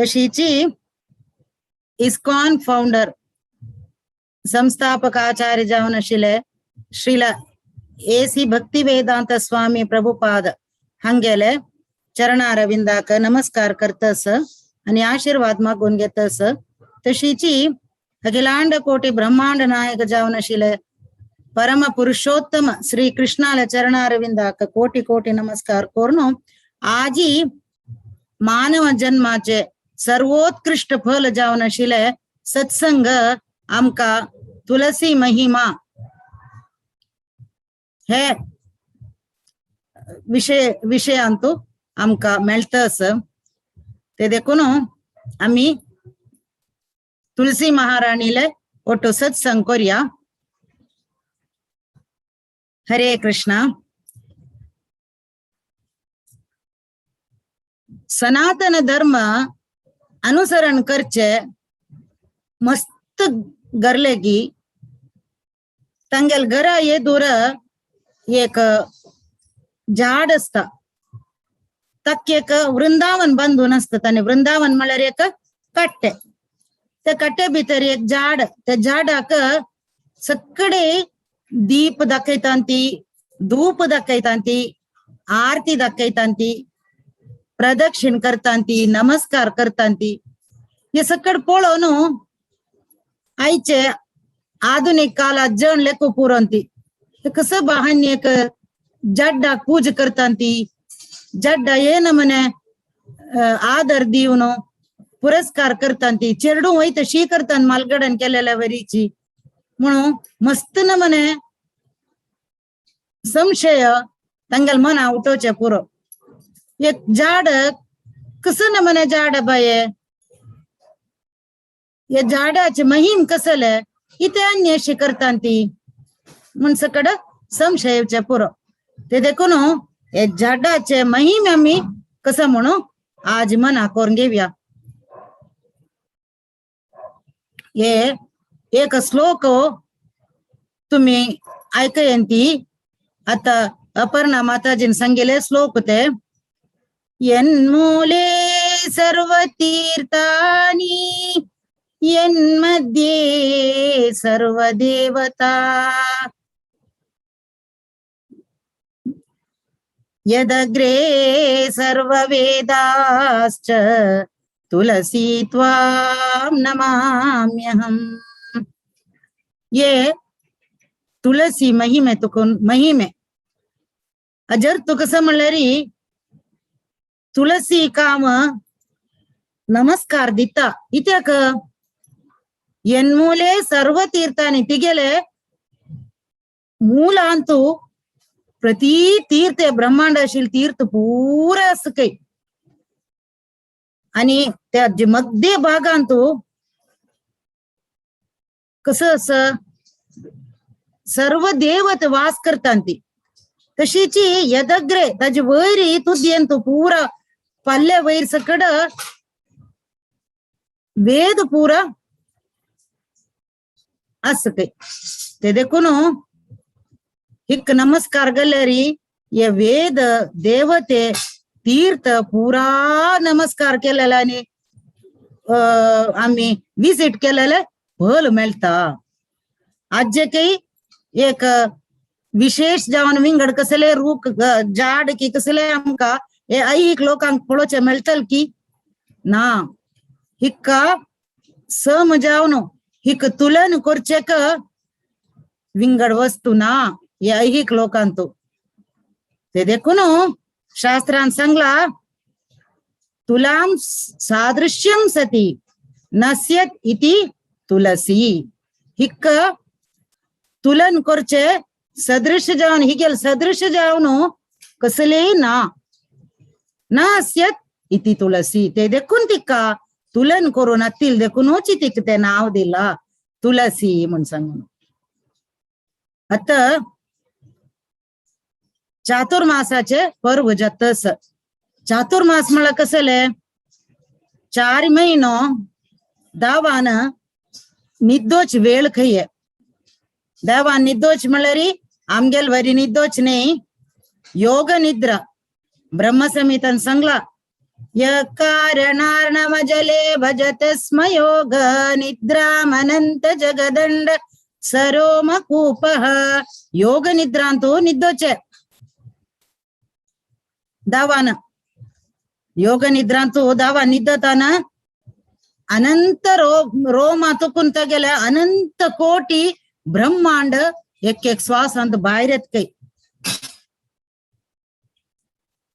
तशीची ISKCON founder संस्थापक आचार्य जावन आशिल्ले श्रील ए.सी. भक्ती वेदांत स्वामी प्रभुपाद हांगेले चरणारविंदाक नमस्कार करतस आणि आशीर्वाद मागून घेतस. तशीची अखिलांड कोटी ब्रह्मांड नायक जावन आशिल्ले परम पुरुषोत्तम श्री कृष्णाले चरणारविंदाक कोटी कोटी नमस्कार करून आजी मानव जन्माचे सर्वोत्कृष्ट फल जावन आशिल्ले सत्संग आमकां तुलसी महिमा हे विषय विषयांतू आमकां मेळटस. ते देखून आमी तुलसी महाराणीले ಒಟ್ಟು सत्संग करूया. हरे कृष्णा. सनातन धर्म अनुसरण करचे मस्त गरले की तांगेल घरा येदूर एक झाड आसता, ताका एक वृंदावन बांदून आसता आनी वृंदावन म्हळ्यार एक कट्टे, त्या कट्टे भितर एक झाड, त्या झाडाक सगळे दीप दाखयतांती, धूप दाखयतांती, आरती दाखयतांती, प्रदक्षिण करतांती, नमस्कार करतांती. हे सगळं पळोवन आयचे आधुनिक काळात जण लेखू पुरंती कसं बाहान एक जड्डाक पूज करतांती, जड्डा ये नमने आदर दिवन पुरस्कार करतांती, चेरडू वय तशी करतात मालगडन केलेल्या वरीची, म्हणून मस्त नमने संशय तांगेल मना उठोवचे पुरो. एक झाड कसं नमने झाड बाये, या झाडाचे महिम कसले इथे अन्य अशी करतांती म्हण सकड संशय येवचे पुरो. ते देखून हे झाडाचे महिम आमी कसं म्हणू आज मना करून घेऊया. हे एक श्लोक तुम्ही ऐकयन ती आता अपर्णा माताजीन सांगितले श्लोक ते. यन्मूले सर्वतीर्थानि यन्मध्ये सर्वदेवता यदग्रे सर्ववेदाश्च तुलसी त्वां नमाम्यहम्. ये तुलसी महिमे तुका महिमे अजर तू कसं म्हणल्यार तुलसी काम नमस्कार दिता इत्याक यन्मूले सर्व तीर्थानि तिगेले मूलांतु प्रति तीर्थ ब्रह्मांडाशील तीर्थ पुरा आसा काही आणि त्या मध्य भागांतु कसं असं सर्व देवत वास करतांती. तशीची यदग्रे ताजे वयर तुद्यंतु पुरा पल्ले वयर सकड वेद पुरा आसा काही. ते देखून हिक नमस्कार गल्लरी ये वेद देवते तीर्थ पुरा नमस्कार केलेला आणि आम्ही विजिट केलेले भल मेळटा. आजे काही एक विशेष जावन विंगड कसले रूख झाड की कसले आमकां हे ऐक लोकांक पळोवचें मेळटल की ना. हिक्का सम जावन हिक तुलन करचेक विंगड वस्तू ना हे ऐहिक लोकांतू. ते देखून शास्त्रान सांगला तुलाम सादृश्यम सती नस्यत इति तुलसी. हिक्क तुलन करचे सदृश जावन हिगेल सदृश जावन कसलेय ना नास्यत इति तुलसी. ते देखून तिका तुलन करून अतील देखूनच तिका ते नाव दिला तुलसी म्हण सांगून. आता चातुर्मासाचे पर्व जातस. चातुर्मास म्हळ्यार कसले 4 महिनो दावान निद्दोच वेळ खंय देवान निद्दोच म्हळ्यार आमगेल वरी निद्दोच न्ही, योग निद्रा. ब्रह्मसंहितान सांगला यकारणार्णवजले भजत स्म योग निद्रामनंत जगदंड सरोमकूपः. योग निद्रांतु निದ್ದೋಚೆ दावान, योग निद्रांतु दावा निದ್ದತಾನ अनंत रोम तुकून गेल्या अनंत कोटी ब्रह्मांड एक एक श्वास अंत बाहेर येत काही.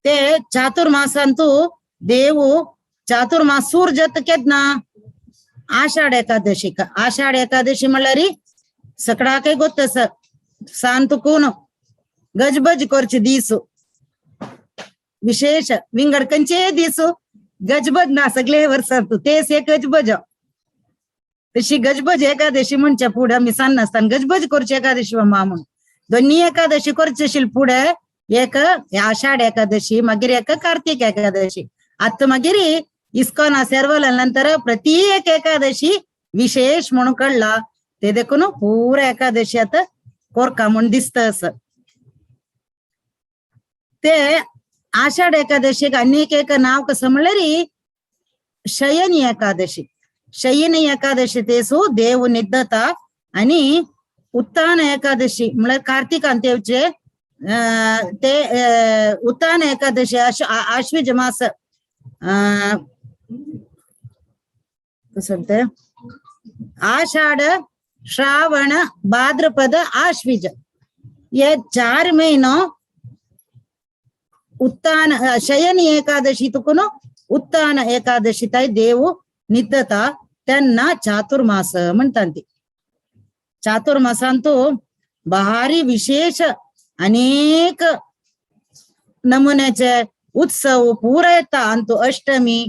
ते चातुर्मासांतु देವು चातुर्मास सूर जत केदना आषाढ एकादशी. आषाढ एकादशी म्हणल्यार सकडाकय गोत्तस सांतुकून गजबज करचे दीस, विशेष विंगड कंचे दीस गजबज ना सगळे वर्सांत तेच एक गजबज. तशी गजबज एकादशी म्हणच्या पुढे आमी सान नासतना गजबज करची एकादशी मा म्हणून दोन्ही एकादशी करचे आशिल्ले पुढे, एक आषाढ एकादशी मागीर एक कार्तिक एकादशी. आतां मागीर इस्कॉन सेरवल्या नंतर प्रति एक एकादशी विशेष म्हणून कळला ते देखून पुरा एकादशी आता कोरका म्हणून दिसता असं. ते आषाढ एकादशीक आनीक एक नाव कसं म्हणल्यार शयनी एकादशी. शयनी एकादशी तेसू देव निದ್ದता आणि उत्तान एकादशी म्हळ्यार कार्तिकांत येवचे ते उत्तान एकादशी आश्विज मास कसं ते आषाढ श्रावण भाद्रपद आश्विज हे 4 महिनो उत्तान शयनी एकादशी तुकून उत्तान एकादशी ताई देव निದ್ದता त्यांना चातुर्मास म्हणतात. चातुर्मासांतु भारी विशेष अनेक नमुन्याचे उत्सव पुरा येता. अंतु अष्टमी,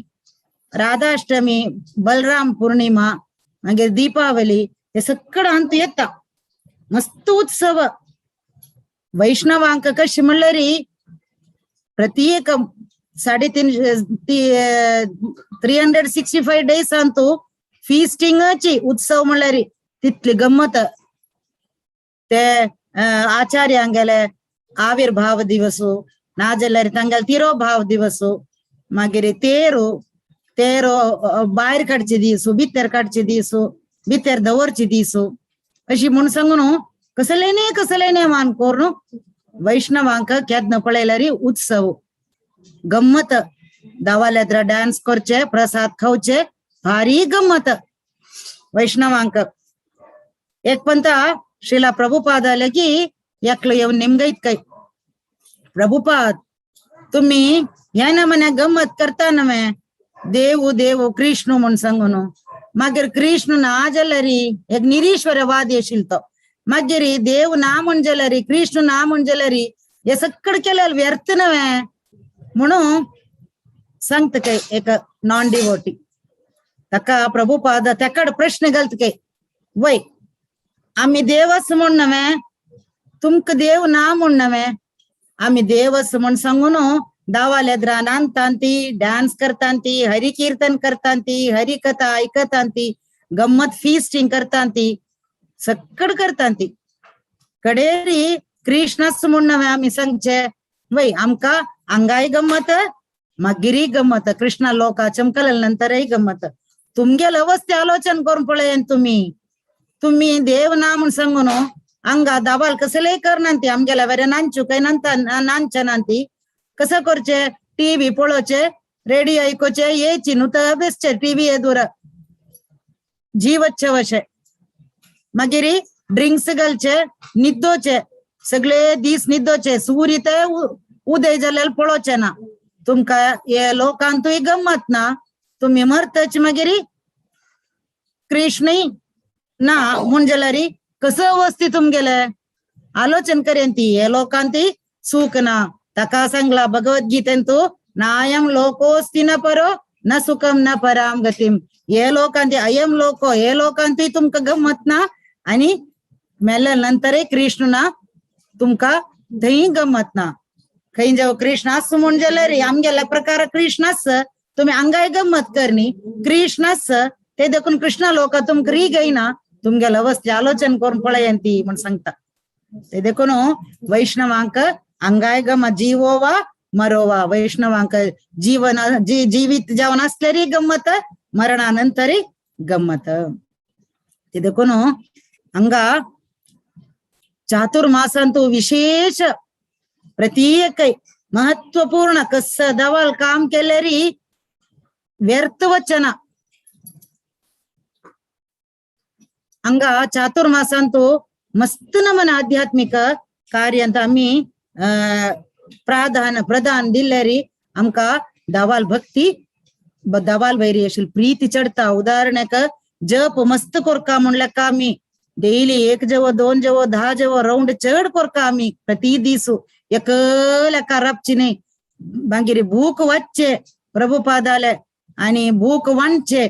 राधाष्टमी, बलराम पौर्णिमा, मागीर दीपावली हे सगळं अंतु येता मस्त उत्सव. वैष्णवांक कशी म्हणल्यार प्रत्येक 350 365 डेज अंतु फीस्टिंगाची उत्सव म्हणल्यार तितली गम्मत. ते आचार्यांगेले आविर्भाव दिवस नाजाल्यार तांगेले तिरोभाव दिवस, मागीर तेरो तेरो भायर काडचे दीस, भितर काडचे दीस, भितर दवरचे दीस अशी म्हूण सांगून कसले न्ही कसले नेमान करून वैष्णवांक केदना पळयल्यार उत्सव गम्मत. दावाल्याद्रा डान्स करचे, प्रसाद खावचे, भारी गम्मत वैष्णवांक. एक पंत श्रीला प्रभुपाद आले की एकलो येवन निमगयत काय, प्रभुपाद तुम्ही ह्या ना म्हण्या गम्मत करता नव्हे, देव देव कृष्ण म्हूण सांगून. मागीर कृष्ण ना जाल्यार एक निरीश्वरवादी आशिल्लो तो, मागीर देव ना म्हण जाल्यार कृष्ण ना म्हण जाल्यार हे सगळं केलेलं व्यर्थ नव्हे म्हणून सांगता काय एक नॉन डिवोटी. ताका प्रभुपाद तेकाड प्रश्न घालता काय, वय आमी देवच म्हूण नव्हे, तुमकां देव ना म्हूण नव्हे, आमी देवच म्हूण सांगून दावालेद्रा नांदतांती, डान्स करतांती, हरी कीर्तन करतांती, हरी कथा आयकतांती, गम्मत फीस्टिंग करतांती, सगळं करतांती. कडेरी कृष्णच म्हूण नव्हे आमी सांगचे, वय आमकां हांगाय गम्मत मागीरय गम्मत, कृष्णा लोका चमकल्या नंतरय गम्मत. तुमगेले अवस्थे आलोचन करून पळय तुमी, तुम्ही देव ना म्हूण सांगून हांगा दाबाल कसलेय करना ती, आमगेल्या वेरे नांचू काय नांता नांचे नांती, कसं करचे टीव्ही पळोवचे, रेडिओ आयकोचे, येची न्हू तर बेसचे टीव्ही एदूर जीवच्छ वशे, मागीर ड्रिंक्स घालचे, निद्दोचे, सगळे दीस निद्दोचे, सूर्य ते उदय जाल्यार पळोवचे ना. तुमकां हे लोकांतूय गम्मत ना, तुमी मरतच मागीर कृष्णय ना म्हूण जाल्यार कसं अवस्थी तुमगेले आलोचन करेन ती, हे लोकांती सुख ना. ताका सांगला भगवद्गीतेन तू नायम लोकोस्ति न परो न सुखम न पराम गतीम. हे लोकांती अयम लोको, हे लोकांतूय तुमकां गम्मत ना आणि मेल्या नंतरय कृष्ण ना तुमकां थंय गम्मत ना. खंय जावं कृष्ण आस म्हूण जाल्यार आमगेल्या प्रकार कृष्ण आस, तुमी हांगाय गम्मत करनी कृष्ण आस, ते देखून कृष्ण लोक तुमकां रीग येयना, तुमगेले अवस्थे आलोचन करून पळयन ती म्हूण सांगता. ते देखून वैष्णवांक हांगाय गमत, जीवो वा मरोवा वैष्णवांक जीवन जीवित जावन आसल्यारय गम्मत, मरणानंतरय गम्मत. ते देखून हांगा चातुर्मासांतु विशेष प्रत्येक महत्वपूर्ण कस दवाल काम केल्यारी व्यर्थ वचना. हांगा चातुर्मासांतु मस्त नमन आध्यात्मिक कार्य अंत आमी प्राधान प्रधान दिल्यारी आमकां दवाल भक्ती दवाल वैरी अशी प्रीती चडता. उदाहरणाक जप मस्त कोरका म्हणल्यार का आमी डेली एक जेवो 2 जेवो 10 जेवो राउंड चड कोरका आमी प्रति दिसू एकल्या राबची न्ही. मागीर भूक वाचचे प्रभुपादाले आनी भूक वांटचे,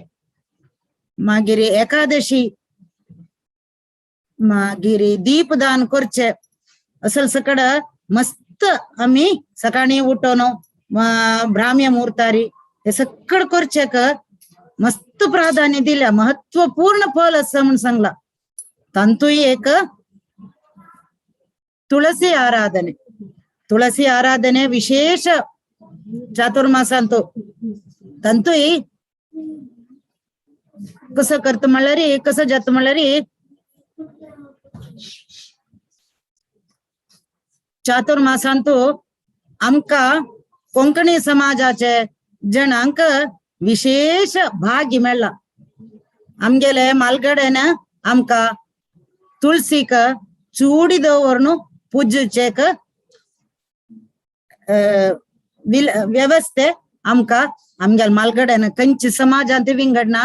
मागीर एकादशी, मागीर दीपदान करचे. असल सकड मस्त आमी सकाळी उठोन ब्राह्म्य मुहूर्तारी हे सकड करचेक मस्त प्राधान्य दिल्या, महत्वपूर्ण फल असं म्हणून सांगला. तांतूय एक तुळसी आराधने. तुळसी आराधने विशेष चातुर्मासांतु तांतूय कसं करत म्हणल्यार कसं जात म्हणल्यार चातुर्मासांतु आमकां कोंकणी समाजाचे जणांक विशेष भाग्य मेळ्ळा. आमगेले मालगडेन आमकां तुळसीक चूडी दवरून पुजचेक व्यवस्थे आमकां आमगेले मालगडेन खंयचे समाजांत विंगडना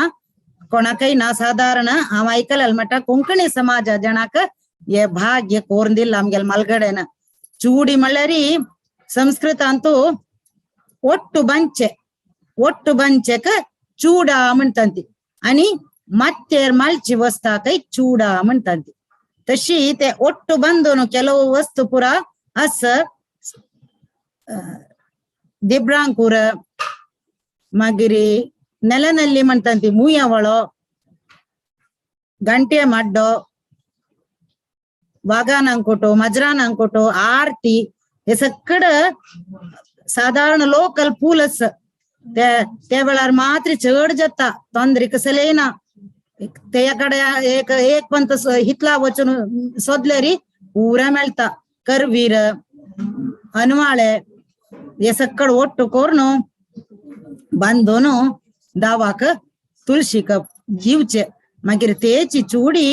कोणाकय ना. साधारण हांव आयकलें म्हणटा कोंकणी समाजा जणांक हे भाग्य कोरून दिला आमगेले मालगडेन. चूडी म्हणल्यार संस्कृतांतु ಒಟ್ಟು ಬಂಚೆ, ಒಟ್ಟು ಬಂಚೆक ಚೂಡ म्हणटात आनी मातयेर मालची वस्ताकय चूडा म्हणटात. तशी ते ಒಟ್ಟು ಬಂದನು ಕೆಲವು वस्तू पुरा आस दिब्रांकूर, मागीर ನೆಲನಲ್ಲಿ म्हणटात मुयावळो, ಗಂಟೆ ಮಡ್ಡೋ, वागानांकोटो, मजरानांकोटो, आरती हे सगळं साधारण लोकल पूलच ते त्या वेळार मात्र चड जाता तोंदरी कसले ना. तेकडे एक एक पंत हितला वचून सोदल्यारी पुरा मेळटा. करवीर, अनवाळे हे सगळं ಒಟ್ಟು कोरून बांदून दावाक तुळशीक दिवचे. मागीर तेची चुडी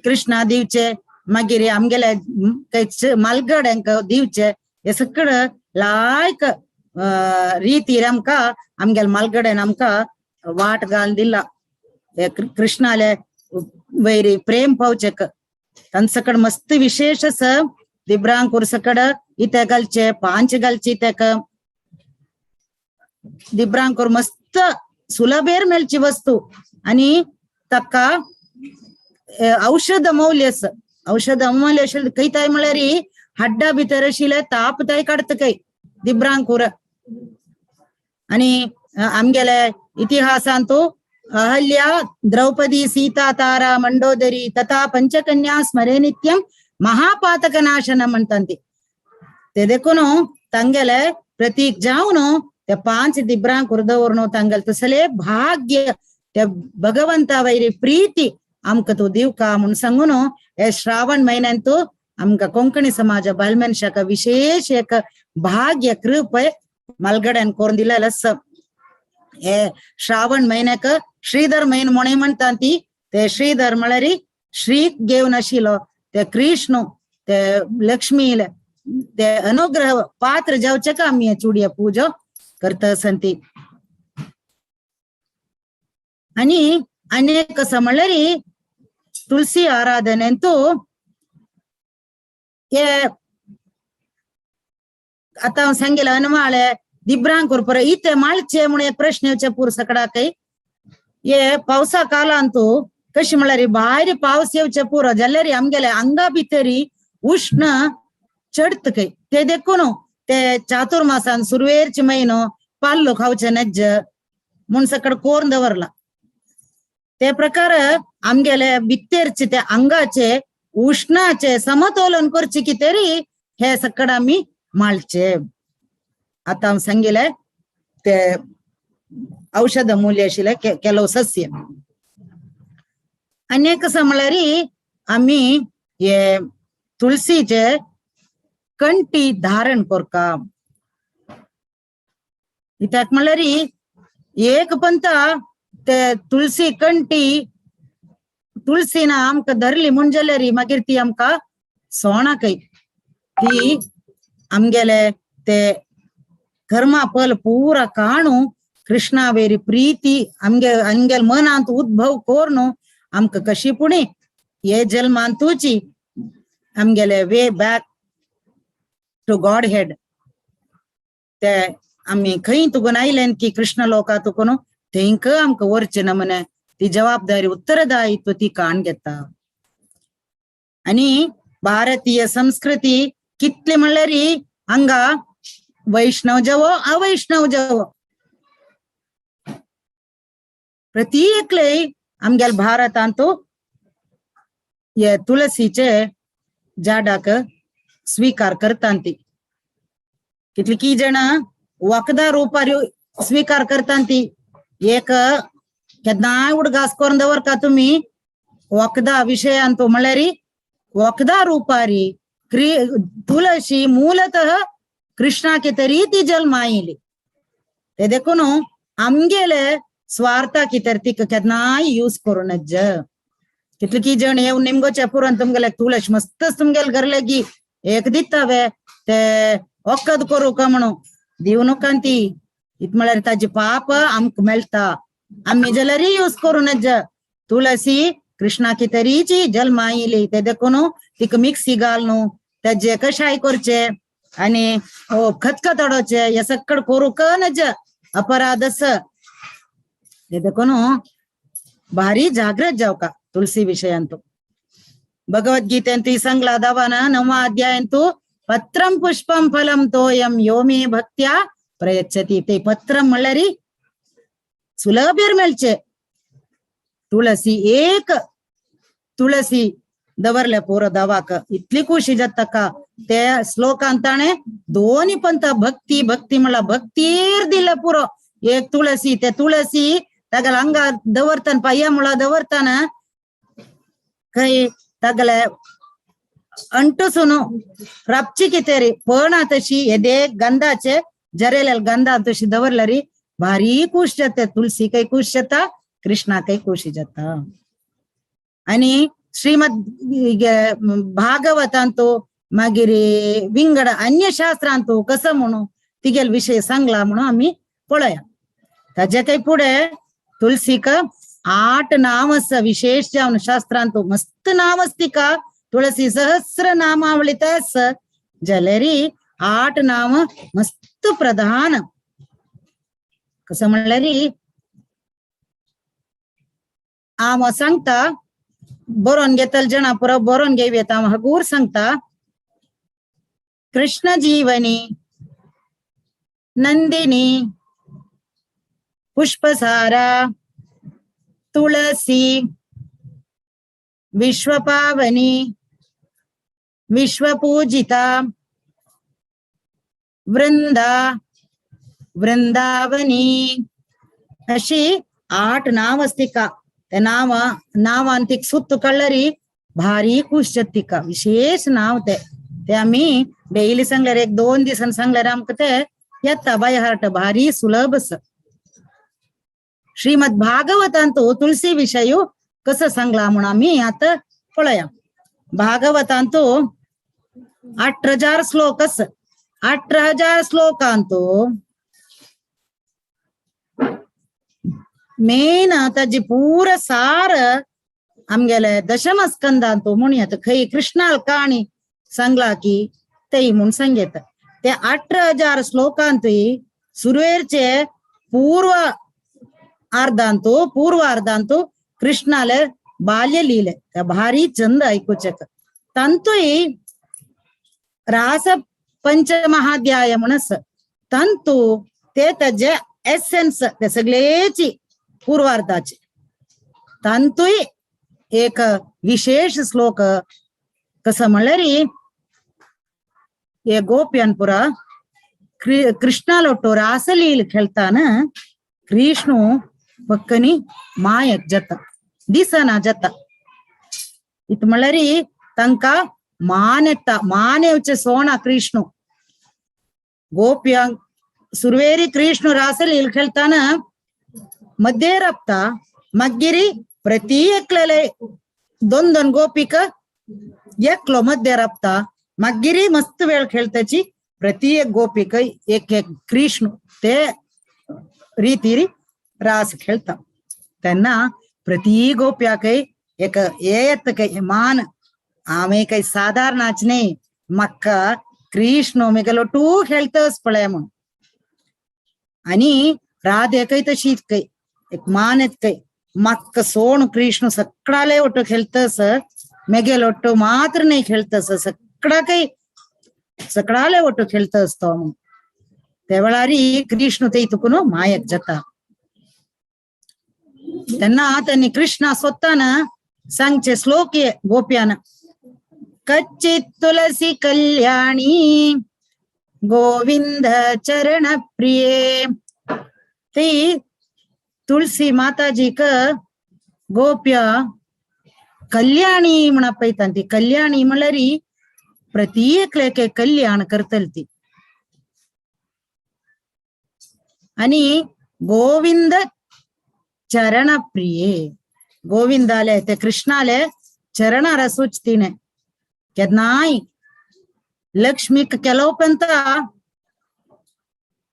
कृष्णा दिवचे, मागीर आमगेले मालगड्यांक दिवचे. हे सगळं लायक रीतीर आमकां आमगेले मालगड्यान आमकां वाट घालून दिला. हे कृष्णाले वैरी प्रेम पावचेक तांचे सकड मस्त विशेष आसा. दिब्रांकूर सकड इते घालचे पांच घालचे तेक दिब्रांकूर मस्त सुलभेर मेळची वस्तू आणि ताका औषध मौल्य आसा. औषध मौल्य आशिल्लें खंयताय म्हळ्यार हड्डा भितर आशिल्लें ताप ताय काडटा खंय दिब्रांकूर. आणि आमगेले इतिहासांतु अहल्या, द्रौपदी, सीता, तारा, मंडोदरी तथा पंचकन्या स्मरे नित्यं महापातकनाशन म्हणटात. ते देखून तांगेले प्रतीक जावन ते पांच दिब्रांकूर दवरून तांगेले तसले भाग्य त्या भगवंता वैरी प्रीती आमकां तूं दिवका म्हूण सांगून हे श्रावण म्हयन्यांतु आमकां कोंकणी समाज बायल मनशाक विशेष एक भाग्य कृपय मालगड्यान करून दिलेलें आसा. हे श्रावण म्हयन्याक श्रीधर म्हयनो म्हणून म्हणटा ती ते श्रीधर म्हळ्यार श्री घेवन आशिल्लो ते कृष्ण ते लक्ष्मी ते अनुग्रह पात्र जावचे आमी चुडया पूजा करता आसंती. आणि अनेक आसा म्हणल्यार तुळसी आराधनेंतु हे आतां हांव सांगेलें अनवाळे दिब्रांकूर परत इते माळचे म्हणून एक प्रश्न येवचे पूर सकडाकय. हे पावसा कालांतु कशी म्हणल्यार भायर पावस येवचे पुरो जाल्यार आमगेले आंगा भितरी उष्ण चडत खंय. ते देखून ते चातुर्मासान सुरवेरचे म्हयनो पाल्लो खावचे नज्ज म्हूण सकड कोरून दवरला. ते प्रकार आमगेले भितरचे ते अंगाचे उष्णाचे समतोलन करचे की तरी हे सकड आमी माळचे. आतां हांव सांगिलें ते औषध मूल्य आशिल्ले ಕೆಲವು सस्य. आनी एक आसा म्हळ्यार आमी हे तुळसीचे कंठी धारण करका. कित्याक म्हणल्यार एक पंता ते तुळसी कंठी तुळसीन आमकां धरली म्हूण जाल्यार मागीर ती आमकां सोणाकय ती आमगेले ते कर्मा पल पुरा काणू कृष्णा वेरी प्रीती आमगे आमगेले मनांत उद्भव कोरून आमकां कशी पुणी हे जल्मांतूची आमगेले way back to God head ते आमी खंय तुगून आयले की कृष्ण लोका तुकून थंयक आमकां व्हरचें ना म्हणे ती जबाबदारी उत्तरदायित्व ती काण घेता. आनी भारतीय संस्कृती कितले म्हणल्यार हांगा वैष्णव जावो अवैष्णव जावो प्रति एकले आमगेले भारतांत हे तुळसीचे झाडाक स्वीकार करतात ती. कितली की जाणां वखदां रुपार स्वीकार करतात ती. एक केन्नाय उडगास करून दवरता तुमी वखदां विशयांत म्हणल्यार वखदां रुपारी तुळशी मूलतः कृष्णाके तरी ती जल्म आयली. ते देखून आमगेले स्वार्था कित्याक तिका केन्नाय यूज करूं नज. कितले की जण येवन निमगोचे पुरान तुमगेले तुळस मस्तच तुमगेले घरले की एक दिता ते वखद करूं का म्हणून दिवं नाका ती. इत म्हळ्यार ताजे पाप आमकां मेळटा. आमी जाल्यार यूज करूं नज. तुळसी कृष्णाकी तरीची जल्म आयली ते देखून तिका मिक्सी घाल न्हू ताजे कशाय करचे आनी खतखत उडोवचे हे सगळं करूंक नज अपराधस. ते देखून भारी जागृत जावका तुळसी विशयांतू. भगवद्गीतेंतू सांगला दावान नवमा अध्यायांतू पत्रम पुष्पम फलम तोयम यो मे भक्त्या प्रयच्छती. ते पत्रम म्हणल्यार सुलभेर मेळचे तुळसी. एक तुळसी दवरले पुरो दवाक इतली खुशी जाता का ते श्लोकांत ताणें दोनी पंथ भक्ती भक्ती म्हणल्यार भक्तीर दिले पुरो. एक तुळसी ते तुळसी तागेले अंगार दवरताना पांया मुळा दवरताना खंय तागेले अंटसून रापची कितें पण तशी येदे गंधाचे जरेले गंधा तशी दवरल्यार भारी खुश जाता. तुळसी काही खुश जाता कृष्णाकय खुशी जाता. आनी श्रीमद भागवतांतू मागीर विंगड अन्य शास्त्रांतू कसं म्हणून तिगेल विशय सांगला म्हणून आमी पळया. ताजे काही फुडें तुळसीक 8 नांव आसा विशेष जावन शास्त्रांतू मस्त नांव आसा तिका. तुळसी सहस्र नामावळीत आसा जाल्यार 8 नांव मस्त प्रधान. कसं म्हणल्यार हांव सांगता बरोवन घेतल जाणा पुरो बरोवन घेवया. हांव हगूर सांगता. कृष्ण जीवनी नंदिनी पुष्पसारा तुळसी विश्वपावनी विश्वपूजिता वृंदा वृंदावनी अशी 8 नांव आसा तिका. ते नांव नांवान तिका सुत्त कळ्ळरी भारी खुश जाता तिका. विशेष नांव ते ते आमी डेली सांगल्यार 1-2 दिसान सांगल्यार आमकां ते येता बाय हार्ट भारी सुलभ आसा. श्रीमद भागवतांतू तुळसी विशय कसं सांगला म्हणून आमी आतां पळया. भागवतांतू 18,000 श्लोक आसा. 18,000 श्लोकांतू मेन ताजी पुरा सार आमगेले दशम स्कंदांतू म्हणूया खंय कृष्णाल काणी सांगला की तेय म्हूण सांगता. ते 18,000 श्लोकांतूय सुरवेरचे पूर्व अर्धांतू पूर्वार्धांतू कृष्णाले बाल्य लीले ते भारी चंद आयकुचें. तांतूय रास पंचमहाध्याय म्हूण आसा. तांतू ते ताजे एसेन्स ते सगळेची पूर्वार्धाचे तांतूय एक विशेष श्लोक कसं म्हणल्यार हे गोप्यान पुरा कृष्णालोटो रासलील खेळताना कृष्णू पक्कनी मायक जाता दिसना जाता. इत म्हणल्यार तांकां मान येता, मान येवचे सोणा कृष्णू. गोप्यांक सुरवेरी कृष्ण रासलील खेळताना मध्य रपता, मागीर प्रति एकलेले दोन दोन गोपीक एकलो मध्य रपता, मागीर मस्त वेळ खेळताची प्रति एक गोपीक एक एक कृष्ण ते रीतीरी रास खेळता. तेन्ना प्रति गोप्याकय एक येत काय मान, आमी काही साधारणाच न्ही, म्हाका कृष्ण मेगेलो टू खेळतस पळय म्हूण. आणि राधेकय तशीच काय एक मान येत काय म्हाका सोण कृष्ण सगळाले ಒಟ್ಟು खेळतस, मेगेल ಒಟ್ಟು मात्र नाही खेळतस, सगळा काही सगळाले ಒಟ್ಟು खेळतस तो म्हूण. त्या वेळारी कृष्ण ते तुकून मायक जाता. तेन्ना त्यांनी कृष्णा स्वतान सांगचे श्लोक गोप्यान, कच्चित तुलसी कल्याणी गोविंद चरण प्रिये. ती तुळसी माताजीक गोप्या कल्याणी म्हणा पळयता. ती कल्याणी म्हणल्यार प्रति एकल्याक कल्याण करतली ती. आणि गोविंद चरण प्रिये, गोविंदाले ते कृष्णाले चरणार सुचतीने केन्नाय लक्ष्मीक केलोवपर्यंत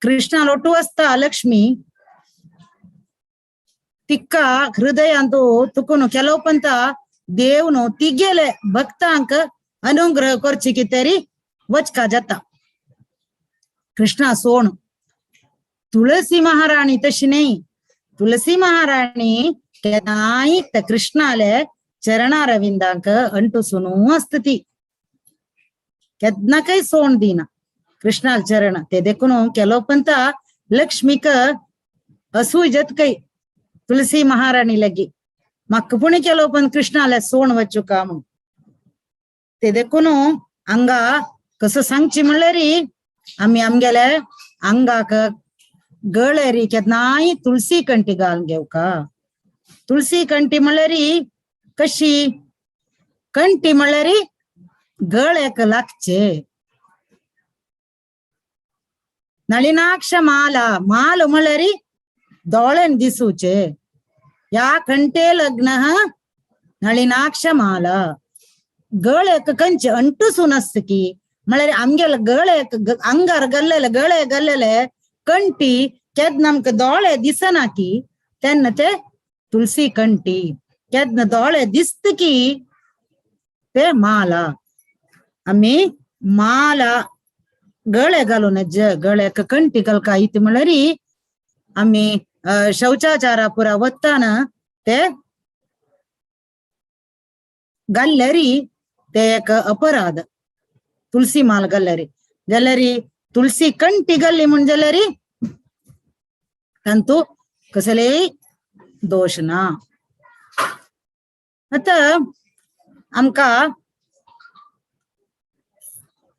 कृष्णा लोटू असता लक्ष्मी तिक्का हृदयांतु तुकून ಕೆಲವಪಂತ ದೇವ್ನು ತಿಗೆಲೆ ಭಕ್ತಾಂಕ ಅನುಗ್ರಹ ಕೊರ್ಚಿಕಿ ತರಿ ವಚ್ಕ ಜತ कृष्णा सोण. तुळसी महाराणी तशी नाही, तुळसी महाराणी केन्नाय त्या कृष्णाले चरणारविंदांक अंटुसून आसता ती, केन्ना काही सोण दिना कृष्णाल चरण. ते देखून केलोवपर्यंत लक्ष्मीक असूय जत काही तुळसी महाराणी लगी म्हाका पुणी केलो पण कृष्णाले सोण वचू का म्हूण. ते देखून हांगा कसं सांगची म्हणल्यार आमी आमगेले अंगाक गळेरी केन्नाय तुळसी कंठी घालून घेवका. तुळसी कंठी म्हणल्यार कशी कंठी म्हणल्यार गळ्याक लागचे. नळिनाक्ष माला माल म्हणल्यार दोळ्यान दिसूचे. या कंठे लग्न नळिनाक्ष माला गळ्याक कंचे अंटुसून आसता की म्हळ्यार आमगेले गळ्याक अंगार गल्लेले गळे गल्लेले कंठी केन्ना आमकां दोळे दिसना की तेन्ना ते तुळसी कंठी, केन्ना दोळे दिसता की ते माला. आमी माला गळे घालून गळ्याक कंठी घालका इत म्हणल्यार आमी शौचाचारा पुरा वताना ते घाल्ल्यार ते एक अपराध. तुळसी माल घाल्ल्यार जाल्यार तुळसी कंठी घाल्ली म्हूण जाल्यार तांतू कसलेय दोश ना. आतां आमकां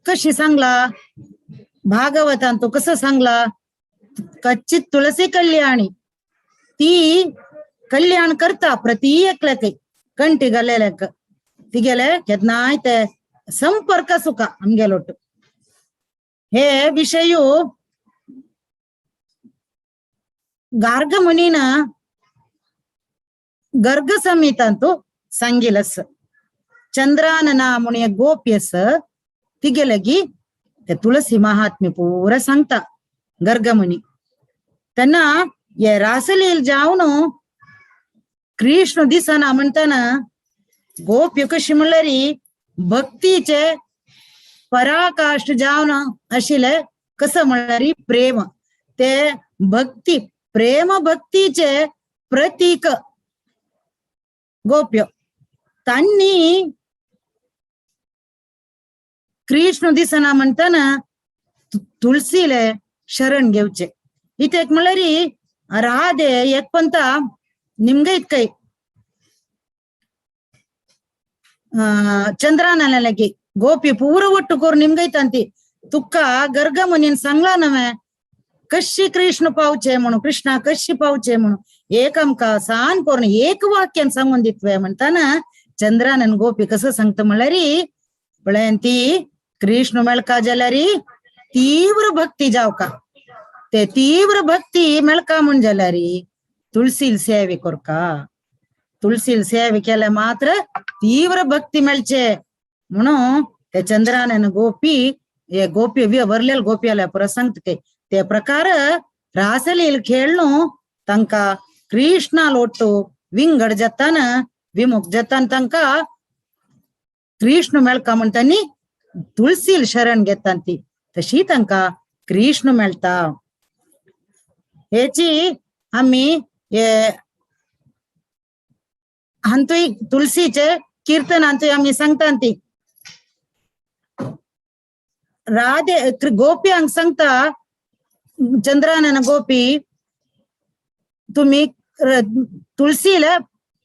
कशी सांगला भागवतान तो कसं सांगला, कच्चित तुळसी कल्याणी ती कल्याण करता प्रति एकल्याक कंठी घाल्लेल्याक तिगेले केन्नाय ते संपर्क सुखा आमगेलोट. हे विषयू गार्ग मुनीन गर्ग संहितांतु सांगिलस. चंद्रानना म्हणून गोप्यस तिगेलगी ते तुळसी महात्म्य पुरा सांगता गर्गमुनी. तेन्ना हे रासलील जावन कृष्ण दिसना म्हणताना गोप्य कशी म्हणल्यार भक्तीचे पराकाष्ठ जावन आशिल्ले. कसं म्हणल्यार प्रेम, ते भक्ती प्रेम भक्तीचे प्रतीक गोप्य. तांणी कृष्ण दिसना म्हणताना तुळसीले शरण घेवचे. इथे एक म्हणल्यार राधे एक पंता निमगे इतकय चंद्रानालगी गोपी पूरा ಒಟ್ಟು करून निमगैतांती तुका गर्ग मुनीन सांगला नव्हे कशी कृष्ण पावचे म्हणून, कृष्णा कशी पावचे म्हणून एक आमकां सान करून एक वाक्यान सांगून दितवे म्हणताना चंद्रानन गोपी कसं सांगता म्हणल्यार पळय ती कृष्ण मेळका जाल्यार तीव्र भक्ती जावका, ते तीव्र भक्ती मेळका म्हण जाल्यार तुळसील सेवे करका, तुळसील सेवे केल्या मात्र तीव्र भक्ती मेळचे म्हणून ते चंद्रानन गोपी हे गोपी वरलेल गोपी आल्या परत सांगता ते प्रकार रासलील खेळणू तांका कृष्णा लोटू विंगड जाताना विमुख जाताना तांका कृष्ण मेळका म्हणटानी तुळसील शरण घेतान ती तशी तांका कृष्ण मेळटा. हेची आमी हे हांतूय तुळसीचे कीर्तन हांतूय आमी सांगता ती राधे गोप्यांक सांगता चंद्रानन गोपी तुम्ही तुळसीला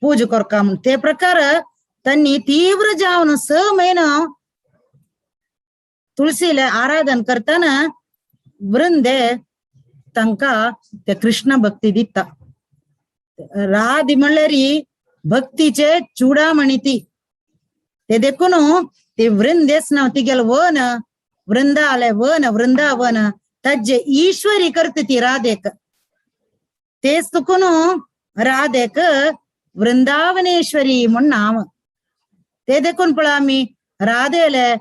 पूजा करका म्हण. ते प्रकार त्यांनी तीव्र जावन 6 महिनो तुळसीला आराधन करताना वृंदे तांका ते कृष्ण भक्ती दिता. राधे म्हणल्यार भक्तीचे चूडामणी ती, ते देखून ते वृंदेच ना तिगेल वन वृंदालय वन वृंदावन तज्जे ईश्वरी करते ती राधेक, तेच तुकून राधेक वृंदावनेश्वरी म्हण नाव. ते देखून पळय आमी राधेले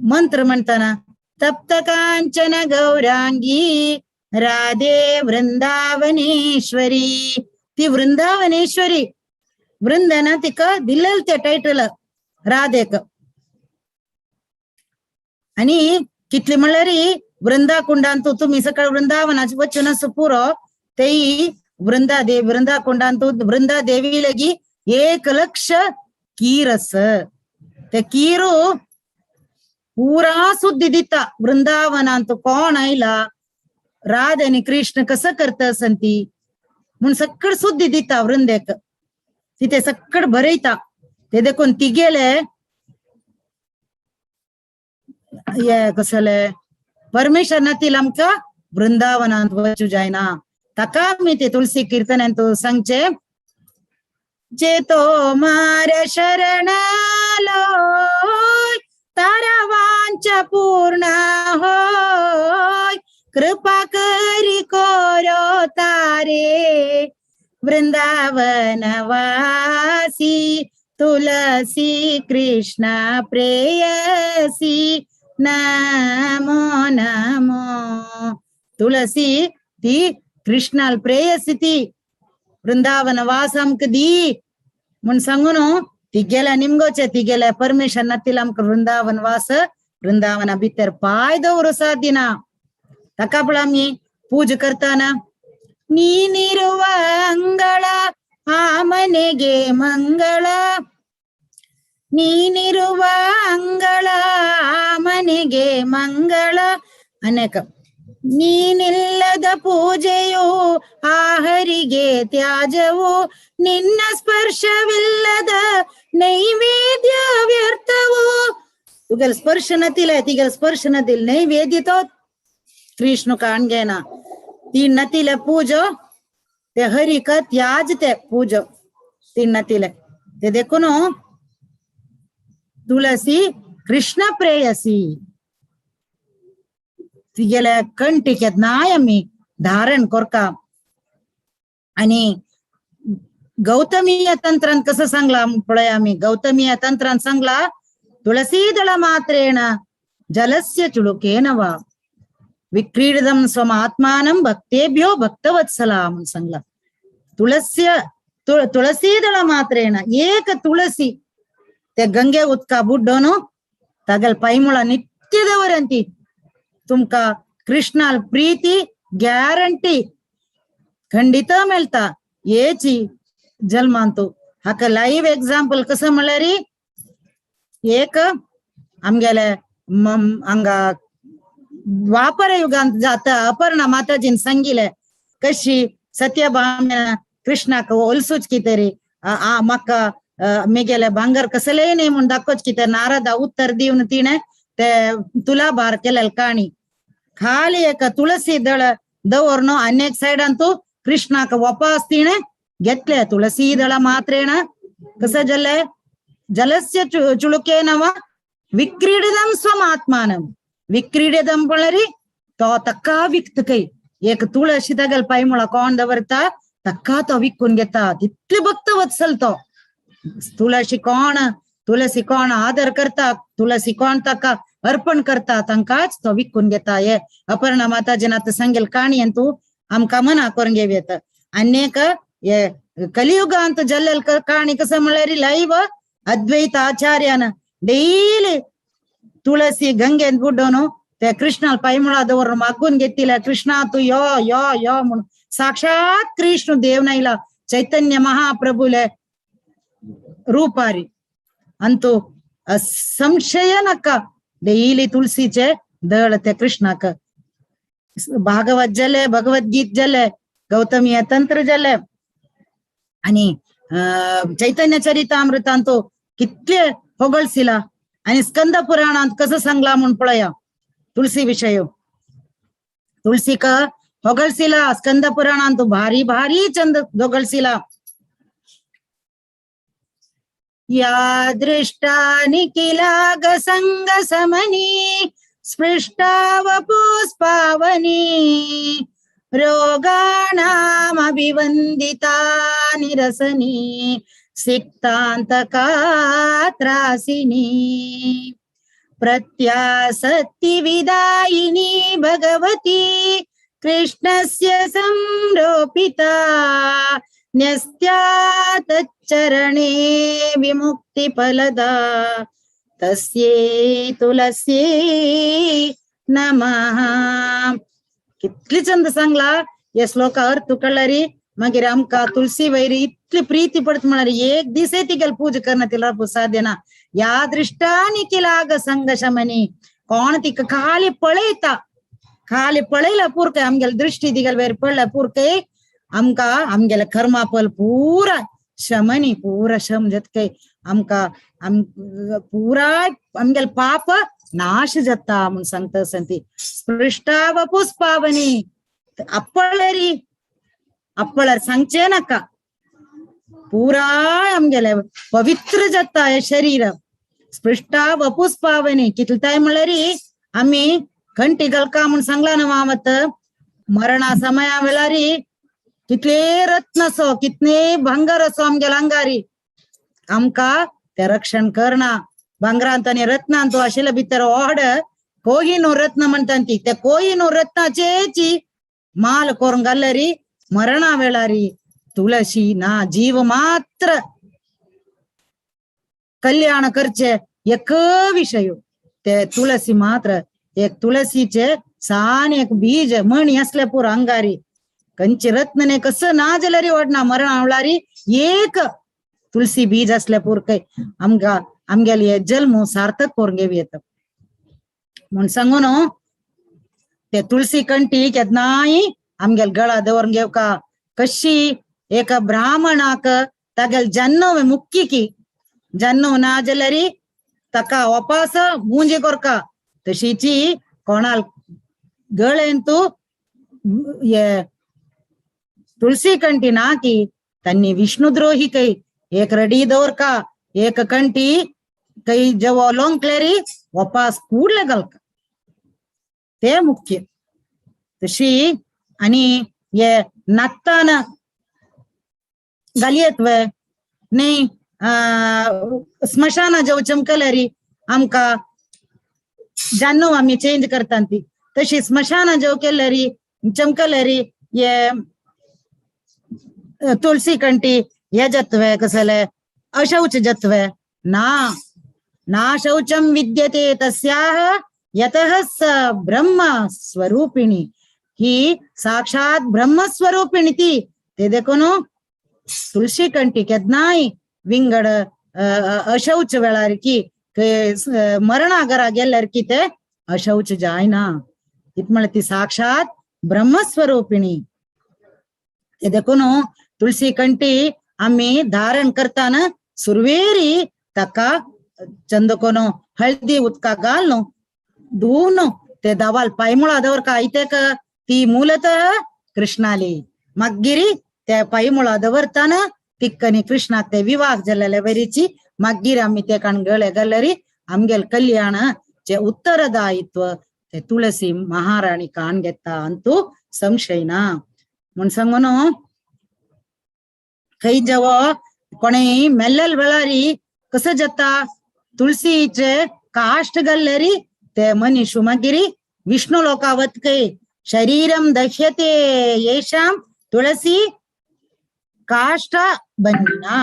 मंत्र म्हणताना तप्त कांचन गौरांगी राधे वृंदावनेश्वरी. ती वृंदावनेश्वरी वृंदना तिका दिलेल ते टायटल राधेक. आणि कितली म्हणल्यार वृंदा कुंडांतू तुम्ही सकाळ वृंदावनाचे वचून असं पुरो तेई वृंदा देवी वृंदा कुंडांतू वृंदा देवी लगी 1 लक्ष कीरस ते कीरू पुरा सुद्धी दिता वृंदावनांत कोण आयला राधे आणि कृष्ण कसं करत असंती म्हणून सक्कड सुद्धी दिता वृंदेक, तिथे सक्कड भरयता. ते देखून ती गेले हे कसले परमेश्वर नातील आमकां वृंदावनांत वचू जायना. ताका आमी ते तुळसी कीर्तनांत सांगचे जे तो मार शरणालो तारा वांछा पूर्ण होय कृपा करी कोरो तारे वृंदावन वासी तुलसी कृष्ण प्रेयसी नमो नमो. तुळसी ती कृष्णाल प्रेयसी ती वृंदावन वास आमकां दी म्हूण सांगून ती गेल्या निमगोचे ती गेल्या परमेश्वर नातील आमकां वृंदावन वास वृंदावना भितर पांय दवरू सादिना. ताका पळय आमी पूजा करताना ನೀನಿರುವ ಅಂಗಳ ಆ ಮನೆಗೆ ಮಂಗಳ, ನೀನಿರುವ ಅಂಗಳ ಆ ಮನೆಗೆ ಮಂಗಳ ಅನೇಕ ನೀನಿಲ್ಲದ ಪೂಜೆಯು ಆ ಹರಿಗೆ ತ್ಯಾಜವು ನಿನ್ನ ಸ್ಪರ್ಶವಿಲ್ಲದ ನೈವೇದ್ಯ ವ್ಯರ್ಥವು. ತುಗಲ್ ಸ್ಪರ್ಶ ನತಿಲ್ಲ ತಿಗಲ್ ಸ್ಪರ್ಶ ನತಿಲ್ ನೈವೇದ್ಯ ತೋ ಕೃಷ್ಣ ಕಾಣ್ಗೇನ ती नतीले पूजो ते हरिक त्याज ते पूजो ती नतीले ते देखून तुळसी कृष्ण प्रेयसी तिगेले कंठी केन्नाय आमी धारण करका. आणि गौतमीय तंत्रान कसं सांगला पळय आमी गौतमीय तंत्रान सांगला तुळसी दळ मात्रेण जलस्य चुळुकेन वा विक्रीडितम स्वमात्मानं भक्तेभ्यो भक्तवत्सला म्हणून सांगला. तुळस्य तुळसी दळ मात्रेण एक तुळसी ते गंगे उदका बुड्डोन तागेल पैमुಳ नित्यदवರಂತಿ तुमका कृष्णाल प्रीती ग्यारंटी खंडित मेळता येची जल्मांतू. हाका लाईव्ह एक्झाम्पल कसं म्हणल्यार एक आमगेले हांगा द्वापर युगांत जाता अपर्णा माताजीन सांगिले कशी सत्यभाम्या कृष्णाक ओलसूच की तरी म्हाका मेगेले भांगर कसलेय न्ही म्हूण दाखोवच की ते नारदा उत्तर दिवन तिणें ते तुला भार केलेल काणी. खाली एक तुळसी दळ दवर न्हू आनी एक सायडान तूं कृष्णाक वपास तिणें घेतले. तुळसी दळ मात्रेण कसं जालें जलस्य चुळुकेन वा विक्रीडिदं स्वमात्मानं. विक्रीडिदं म्हळ्यार तो तक्का विकतकय एक तुळशी तागेल पाय मुळा कोण दवरता तक्का तो विकून घेता. तितली भक्त वत्सल तो. तुळशी कोण, तुळसी कोण आदर करता, तुळसी कोण ताका अर्पण करता तांकांच तो विकून घेता. हे अपर्णा माताजीन आतां सांगेल काणयेन तूं आमकां मना करून घेव येता. आनी एक हे कलियुगांत जाल्लेल काणी कसं म्हळ्यार लायव अद्वैत आचार्यान डेली तुळसी गंगेन बुडोवन ते कृष्णाल पायमुळा दवरून मागून घेतिले कृष्णा तूं यो यो यो म्हणून. साक्षात कृष्ण देव नायला चैतन्य महाप्रभुले रूपारी अंतू संशय नका डेली तुळसीचे दळ ते कृष्णाक. भागवत जाले, भगवद्गीत जाले, गौतमीय तंत्र जाले आणि चैतन्य चरितामृतांत कितले होगळसिला आणि स्कंद पुराणांत कसं सांगला म्हूण पळया तुळसी विषय. तुळसीक होगळसिला स्कंद पुराणांत भारी भारी चंद होगळसिला. या दृष्टा निखिलाग संग समनी स्पृष्टा वपुस्पावनी रोगाणामभिवंदिता निरसनी सिक्तांतका त्रासिनी प्रत्यासत्ति विदायिनी भगवती कृष्णस्य संरोपिता न्यस्त्या तच्चरणे विमुक्तिफलदा तस्यै तुलस्यै नमः. कितली चंद सांगला या श्लोका अर्थ कळ्ळारी मागीर आमकां तुळसी वैरी इतली प्रीती पडत म्हळ्यार एक दिसय तिगेल पूजा करना तिला साध्य ना. या दृष्टानी किलाग संग शमनी कोण तिका खाली पळयता, खाली पळयला पुरकय आमगेले दृष्टी तिगेल वयर पडल्या पुरकय आमकां आमगेले कर्मापल पुरा शमनी पुरा शम जातकय आमकां आम पुराय आमगेले पाप नाश जाता म्हूण सांगता संती. स्पृष्टा वपुस्पावनी आपळरी आपळर सांगचे नाका पुराय आमगेले पवित्र जाता हे शरीर. स्पृष्टा वपुस्पावनी कितले ताय म्हळ्यार आमी कंठी घालका म्हूण सांगला न्हू मामत मरणा समया वेळारी कितले रत्न असो कितले भांगर असो आमगेले अंगारी आमकां ते रक्षण करना. भांगरांत आनी रत्नांत आशिल्ले भितर ओड कोहिनूर रत्न म्हणटा ती त्या कोहिनूर रत्नाचेची माल करून घाल्ल्यारी मरणा वेळारी तुळशी ना जीव मात्र कल्याण करचे एक विषय ते तुळसी मात्र एक तुळसीचे सान एक बीज मणी असले पुरो अंगारी कंची रत्नने कसं ना जाल्यारी ओडना मरणा वेळारी एक तुळसी बीज असल्या पुरकय आमकां आमगेले जल्म सार्थक करून घेव येता म्हूण सांगू न्हू. ते तुळसी कंठी केन्नाय आमगेले गळा दवरून घेवका. कशी एका ब्राह्मणाक तागेल जन्म मुख्य की जन्म ना जाल्यार ताका वपास मुंजी कोरका तशीची कोणाल गळेन तूं हे तुळसी कंठी ना की त्यांनी विष्णुद्रोही कै एक रडी दवरका एक कंठी कै जवळ लोंकलेरी वपास ಕೂಡ್ಲೆ घालका ते मुख्य. तशी आणि हे नात्तान घालयेत वे न्ही स्मशाना जेव चमकलेरी आमकां जान्नू आमी चेंज करता ती तशी स्मशाना जेव केलेरी चमकलेरी हे तुळसी कंठी हे जत्वे कसले अशौच जत्वे ना ना शौचम विद्यते तस्याः यतः स ब्रह्म स्वरूपिणी. ही साक्षात ब्रह्म स्वरूपिणी ती ते देखून तुळशी कंठी केन्नाय विंगड अशौच वेळार की मरणा घरा गेल्यार की ते अशौच जायना. कित म्हळ्यार ती साक्षात ब्रह्मस्वरूपिणी. ते देखून तुळसी कंठी आमी धारण करताना सुरवेरी ताका चंद कोनो हळदी उदका घाल न्हू धुवन ते दावाल पायमुळा दवर का आयतेक ती ಮೂಲತಃ कृष्णाली मागीर त्या पायमुळा दवरताना तिक्कनी कृष्णाक ते विवाह जाल्ले वरीची मागीर आमी ते काण गळे गल्लरी आमगेल कल्याण चे उत्तरदायित्व ते तुळसी महाराणी काण घेता अंतू संशय ना. म्हण सांगून खंय जवो कोणे मेल्लेल वेळारी कसं जाता तुळसीचे काष्ट गल्लरी ते मनीषु मागीर विष्णु लोकावत खंय शरीरम दह्यते येषां तुळसी काष्ठ बंदिना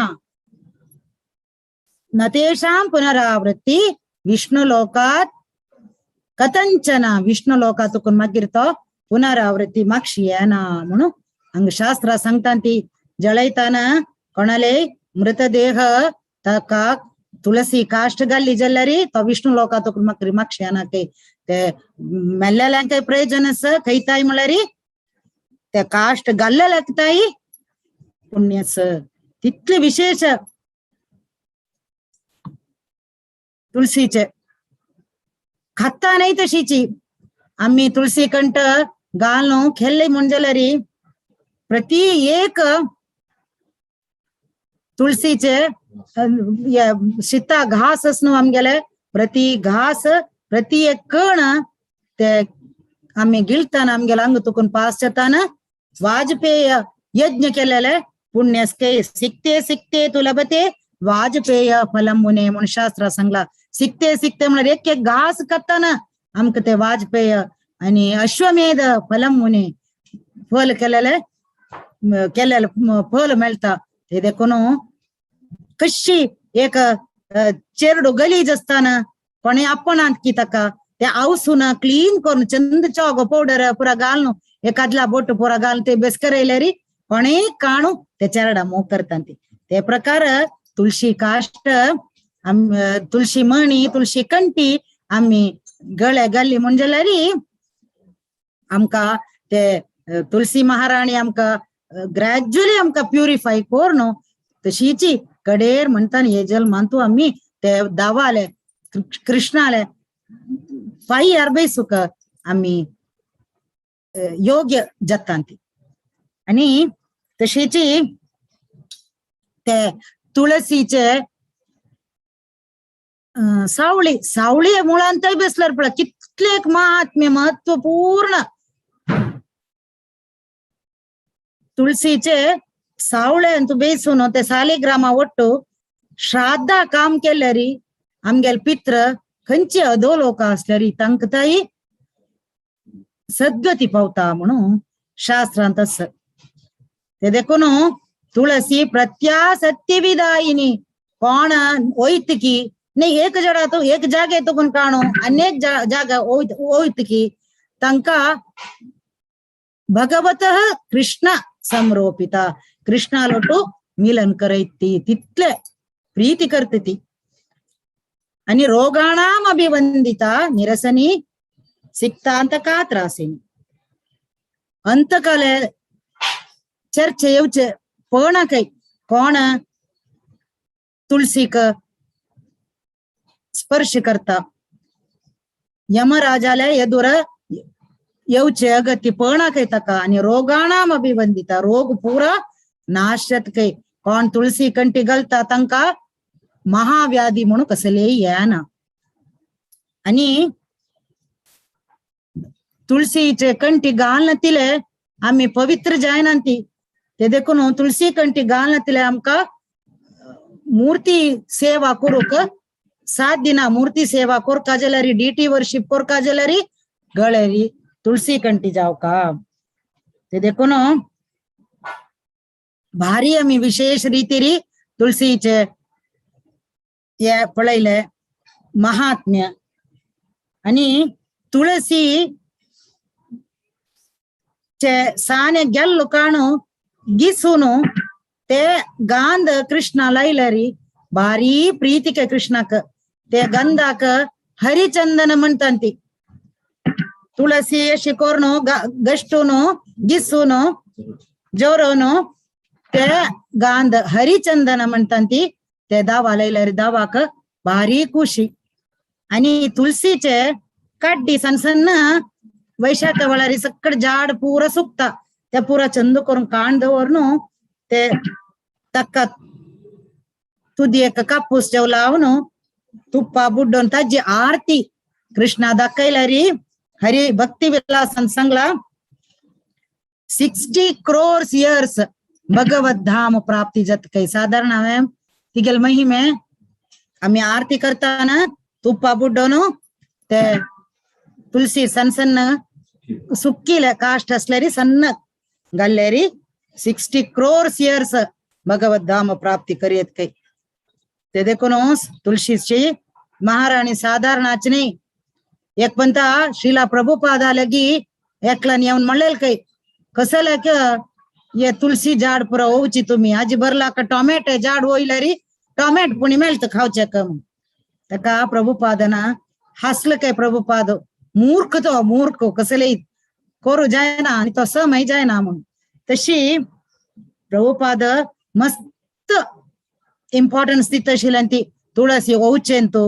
न तेषां पुनरावृत्ती विष्णु लोकात कथंचन विष्णु लोकात मागीर तो पुनरावृत्ती मागशी येना म्हणून हांगा शास्त्र सांगता ती जळयताना कोणाले मृतदेह ताका तुळसी काष्ट घाल्ली जाल्यार तो विष्णु लोकात मागीर मागशी येना ते ते मेल्लेल्यांक प्रयोजन आसा खंयताय म्हळ्यार ते काष्ट घाल्लेल्याक ताई पुण्यस तितले विशेष तुळसीचे खाता नाही तशीची. आम्ही तुळसी कंठ घालून खेळले म्हण जाल्यार प्रति एक तुळसीचे शिता घास आस न्हू आमगेले प्रति घास प्रति एक कण ते आम्ही गिळताना आमगेले अंग तुकून पास जाताना वाजपेय यज्ञ केलेले पुण्यस्के सिकते सिकते तु लभते वाजपेय फलम मुने म्हणून शास्त्र सांगला. सिकते सिकते म्हळ्यार एक एक घास खाताना आमकां ते वाजपेय आणि अश्वमेध फलम मुने फल केलेले केलेले फल मेळटा. ते देखून कशी एक चेरडो गलीज आसताना कोणे आपणांत की ताका ते आवसून क्लीन करून चंद चौग पावडर पुरा घालून एकादला बोट पुरा घालून ते बेस करयल्यार कोणे काणू ते चेरडा मोग करता ती. ते प्रकार तुळशी काष्ट तुळशी मणी तुळशी कंठी आमी गळे घाल्ली म्हण जाल्यार आमकां ते तुळसी महाराणी आमकां ग्रॅज्युअली आमकां प्युरिफाय करून तशीची कडेर म्हणटा हे जल्मांतू आमी ते दावाले कृष्णाले पायी अर्बेसुक आमी योग्य जाता ती. आनी तशीची ते तुळसीचे सावळी सावळी मुळांतय बेसल्यार पळय कितले एक महात्म्य महत्वपूर्ण तुळसीचे सावळे तूं बेसून ते सालिग्रामा ಒಟ್ಟು ಶ್ರಾದ್ದ काम केल्यारी आमगेले पित्र खंयचे अधोलोक आसल्यारी तांकां ताई सद्गती पावता म्हणून शास्त्रांत आसा. ते देखून तुळसी प्रत्यासत्यविदायिनी कोण वयतकी न्ही एक जडा तो एक जागे तुकून काणू अनेक जागा वयतकी तांकां भगवतः कृष्ण समरोपिता कृष्णालोटू मिलन करयती तितले प्रीती करते ती. आणि रोगाणाम अभिवंदिता निरसनी सिक्तांत का त्रासिनी अंतकाले चर्चे येवचे पण काही कोण तुळसीक स्पर्श करता यमराजाले येदुर येवचे अगती पण काही ताका. आणि रोगाणाम अभिवंदिता रोग पुरा नाशत काही कोण तुळसी कंठी घालता तांका महाव्याधी म्हणून कसलेय येना. आणि तुळसीचे कंठी घालनातिले आमी पवित्र जायना ती ते देखून तुळसी कंठी घालनातिले आमकां मूर्ती सेवा करूंक 7 दिना मूर्ती सेवा कोरका जाल्यार डीटी वर्शिप कोरका जाल्यार गळेरी तुळसी कंठी जावका. ते देखून भारी आमी विशेष रीतीरी तुळसीचे हे पळयले महात्म्य. आणि तुळसी चे साने गेल्लो काणू गिसून ते गांध कृष्णा लायल्यारी भारी प्रीतिके कृष्णाक ते गंधाक हरिचंदन म्हणतात ती. तुळसी अशी करून गष्टून गिसून जोरोन ते गांध हरिचंदन म्हणतात ती. ते दावा लायल्यार दावाक भारी खुशी. आणि तुळसीचे काड्डी सन्न सन्न वैशाख वेळार सकट झाड पुरा सुकता ते पुरा चंद करून काण दवरून ते ताका तुदी एक कापूस जेव लावन तुप्पा बुड्डोन ताजी आरती कृष्णा दाखयल्यारी हरी भक्ती विलासान सांगला 60 crores years भगवत धाम प्राप्ती जाता काही साधारण हांवें तिगेले महिमे आमी आरती करताना तुप्पा बुड्डोन ते तुलसी सन्न सन्न सुक्कीले कास्ट असल्यारी सन्न घाल्ल्यारी 60 crores years भगवत धाम प्राप्ती करीत काही. ते देखून तुळशीची महाराणी साधारणाच नाही. एक पंता श्रीला प्रभुपादा लगी एकल्यान येवन म्हणलेल काही कसले ये तुळशी झाड पुरा ओवची तुम्ही आजी भरला का टोमॅटो झाड ओयलरी टोमॅटो पुणी मेळत खावचे का म्हणून. ताका प्रभुपादना हासलं काय प्रभुपाद मूर्ख तो मूर्ख कसले करू जायना आणि तो समय जायना म्हणून. तशी प्रभुपाद मस्त इम्पॉर्टन्स दिता आशिल्ल्यान ती तुळस ओवचेन तू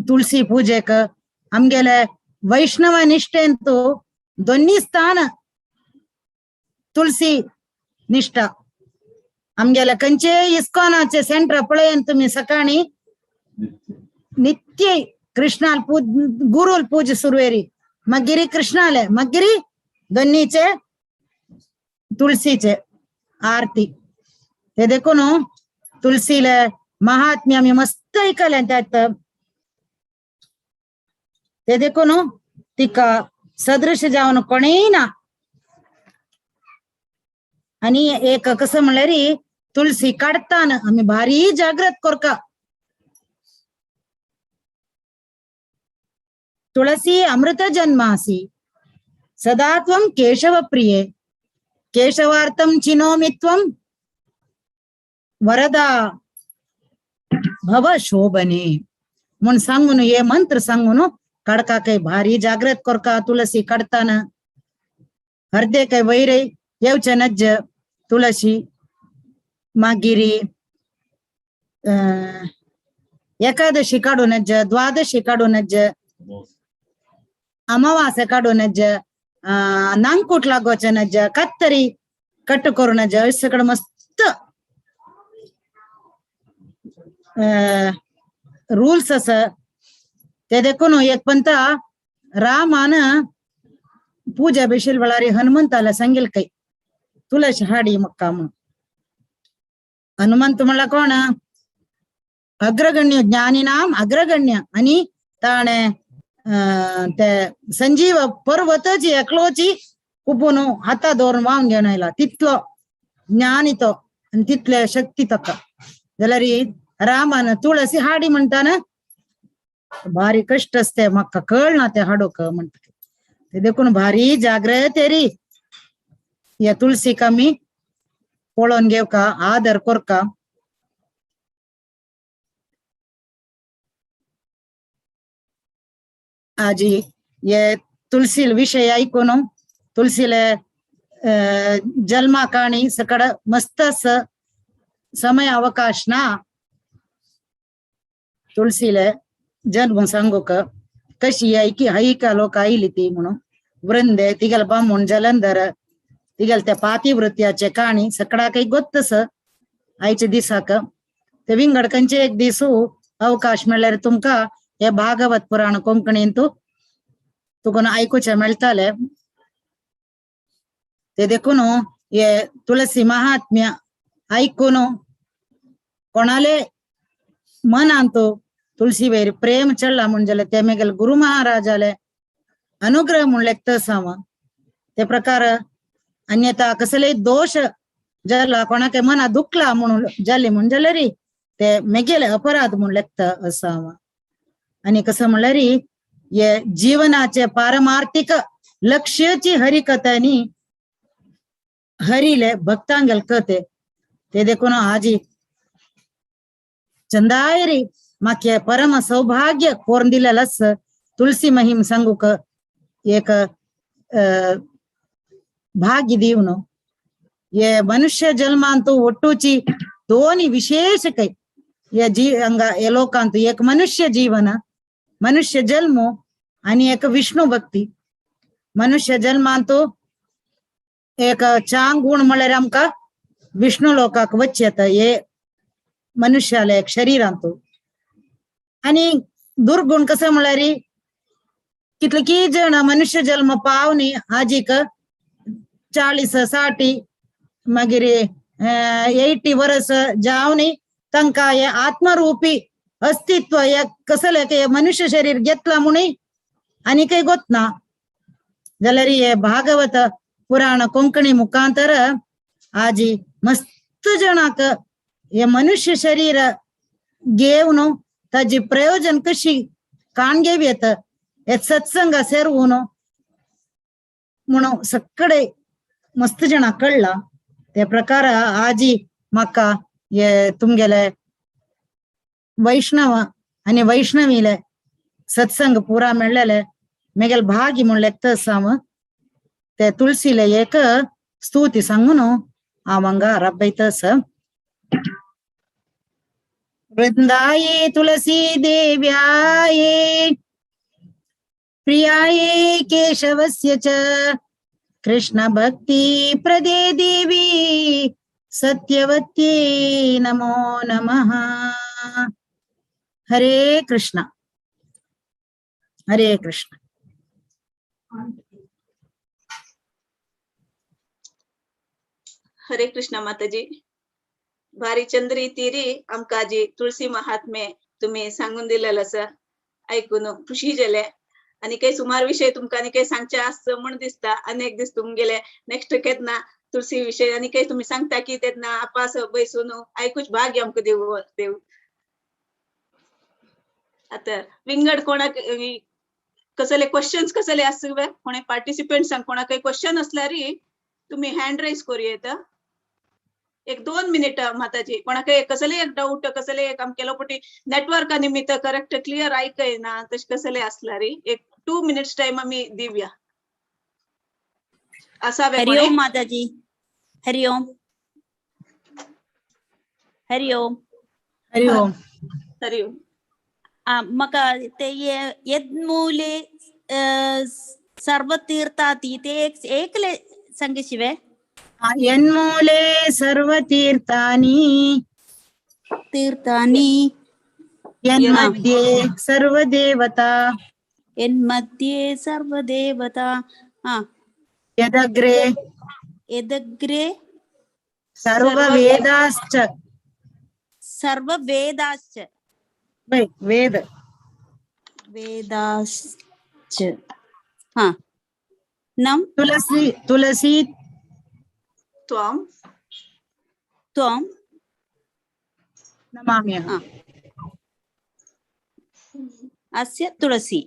तुळसी पूजेक आमगेले वैष्णव निष्ठेन तू दोन्ही स्थान तुळसी निष्ठा. आमगेले खंयचे इस्कॉनाचे सेंटर पळयन तुमी सकाळी नित्य कृष्णाल पूज गुरुल पूज सुरवेरी मागीर कृष्णाले मागीर दोन्हीचे तुळसीचे आरती. ते देखून तुळसीले महात्म्य आमी मस्त ऐकलें त्यात. ते देखून तिका सदृश जावन कोणूय ना. आनी एक कसं म्हणल्यार तुळसी काडताना आमी भारी जागृत करका. तुळसी अमृत जन्मासी सदा त्वं केशव प्रिये केशवार्थं चिनोमि त्वं वरदा भव शोभने म्हूण सांगून हे मंत्र सांगून काडका भारी जागृत करका. तुळसी काडताना हर्दे काय वैर येवचे नज्ज तुळशी. मागीर एकादशी काडू नज्ज, द्वादशी काडू नज्ज, अमावास्या काडू नज्ज, नांगकूट लागोवचें नज्ज, कातरी कट्ट करू नज्ज, अशें सगळें मस्त रूल्स आसा. ते देखून एक पंता रामान पूजा बेशील वेळार हनुमंताला सांगेल काही तुळस हाडी मक्का म्हणून. हनुमंत म्हणला कोण अग्रगण्य ज्ञानी नाम अग्रगण्य आणि ताणे ते संजीव पर्वतची एकलोची कुपून हाता दवरून व्हांवन घेवन आयला तितलो ज्ञानी तो आनी तितले शक्ती ताका. जाल्यार रामान तुळसी हाडी म्हणटाना भारी कष्ट असते म्हाका कळना ते हाडूंक म्हणटा. ते देखून भारी जागृत री या तुळसीक आमी पळोवन घेवका आदर करका. आजी हे तुळसी विषय ऐकून तुळसीले जन्मा काणी सकड मस्त समय अवकाश ना तुळसीले जन्म सांगूक कशी ऐकी हैका लोक आयली ती म्हणून. वृंदे तिगेले बामूण जलंधर तिगेले त्या पातिवृत्याचे काणी सकडा काही गोत्तस आयच्या दिसाक. ते विंगड खंयचे एक दिसू अवकाश मेळ्ळ्यार तुमकां हे भागवत पुराण कोंकणींतू तुका आयकुचें मेळटालें. ते देखून हे तुळसी महात्म्य आयकून कोणाले मनांत तुळसी वयर प्रेम चडला म्हूण जाल्यार ते मागीर गुरु महाराजाले अनुग्रह म्हूण लेखता हांव. ते प्रकार अन्यथा कसलेय दोश जाला कोणाक मना दुखला म्हणून जाले म्हूण जाल्यार ते मेगेले अपराध म्हूण लेखता असो हांव. आनी कसं म्हणल्यार हे जीवनाचे पारमार्थिक लक्ष्यची हरिकथा न्ही हरिले भक्तांगेल कथे. ते देखून आजी चंदायरी म्हाका परम सौभाग्य कोरून दिलेलें आसा तुळसी महिम सांगूक एक भाग्य दिवन. हे मनुष्य जन्मांतु ಒಟ್ಟುಚಿ दोन्ही विशेष काही या जी अंगा हे लोकांतु एक मनुष्य जीवन मनुष्य जल्म आनी एक विष्णू भक्ती. मनुष्य जल्मान तो एक चांग गुण म्हळ्यार आमकां विष्णू लोकाक वच येता हे मनुष्याले एक शरीरांतू. आनी दुर्गुण कसं म्हळ्यार कितले की जण मनुष्य जल्म पावनी आजीक 40 60 मागीर 80 वर्स जावनी तांकां हे आत्मरूपी अस्तित्व हे कसले हे मनुष्य शरीर घेतला म्हणून आनी काही गोत ना. जाल्यार हे भागवत पुराण कोंकणी मुखांतर आजी मस्त जणाक हे मनुष्य शरीर घेवन ताजी प्रयोजन कशी काण घेव येत हे सत्संग सेरवून म्हणून सगळे मस्त जणां कळला. ते प्रकार आजी म्हाका हे तुमगेले वैष्णव आनी वैष्णवीले सत्संग पुरा मेळ्ळेले मेगेल भागी म्हण लेखता हांव. ते तुळसीले एक स्तुती सांगून हांव हांगा रब्बयतस. वृंदाये तुलसी देव्याये प्रियाये केशवस्य च कृष्ण भक्ती प्रदे देवी सत्यवत्ये नमो नमः. हरे कृष्ण हरे कृष्ण. हरे कृष्ण माताजी. भारी चंद्री तिरी आमकां जी तुळसी महात्मे तुम्ही सांगून दिलेलं आसा ऐकून खुशी जाले. आनी काही सुमार विषय तुमकां आनी काही सांगचे आसता म्हण दिसता. आनी एक दीस तुमगेले नेक्स्ट केन्ना तुळसी विषय आनी काही तुम्ही सांगता की तेन्ना आपास बैसून आयकूच भाग्य आमकां देव देव. आतां विंगड कोणाक कसले क्वेश्चन्स कसले आसता कोणे पार्टिसिपेंट्सांक कोणाक क्वेश्चन असल्यार तुम्ही हँड रेज करूं येता. एक 2 मिनिट माताजी कोणाक कसले एक डाऊट कसले एक आमकेलो पटी नेटवर्का निमित्त करेक्ट क्लियर आयकयना तशें कसले असल्यार एक 2 मिनिट्स टाइम आमी दिवया. आसा हरि ओम माताजी. हरि ओम हरि ओम हरि ओम. हरि ओम. म्हाका ते यद्मूले सर्वतीर्थाति ते एकले सांगशिवे. यन्मूले सर्वतीर्थानि तीर्थानि यन्मध्ये सर्वदेवता यन्मध्ये सर्वदेवता यदग्रे यदग्रे सर्ववेदाश्च सर्ववेदाश्च वेद वेदाश्च हा नम तुलसी तुलसी त्वां त्वां नमाम्यहम्. अस्य तुलसी.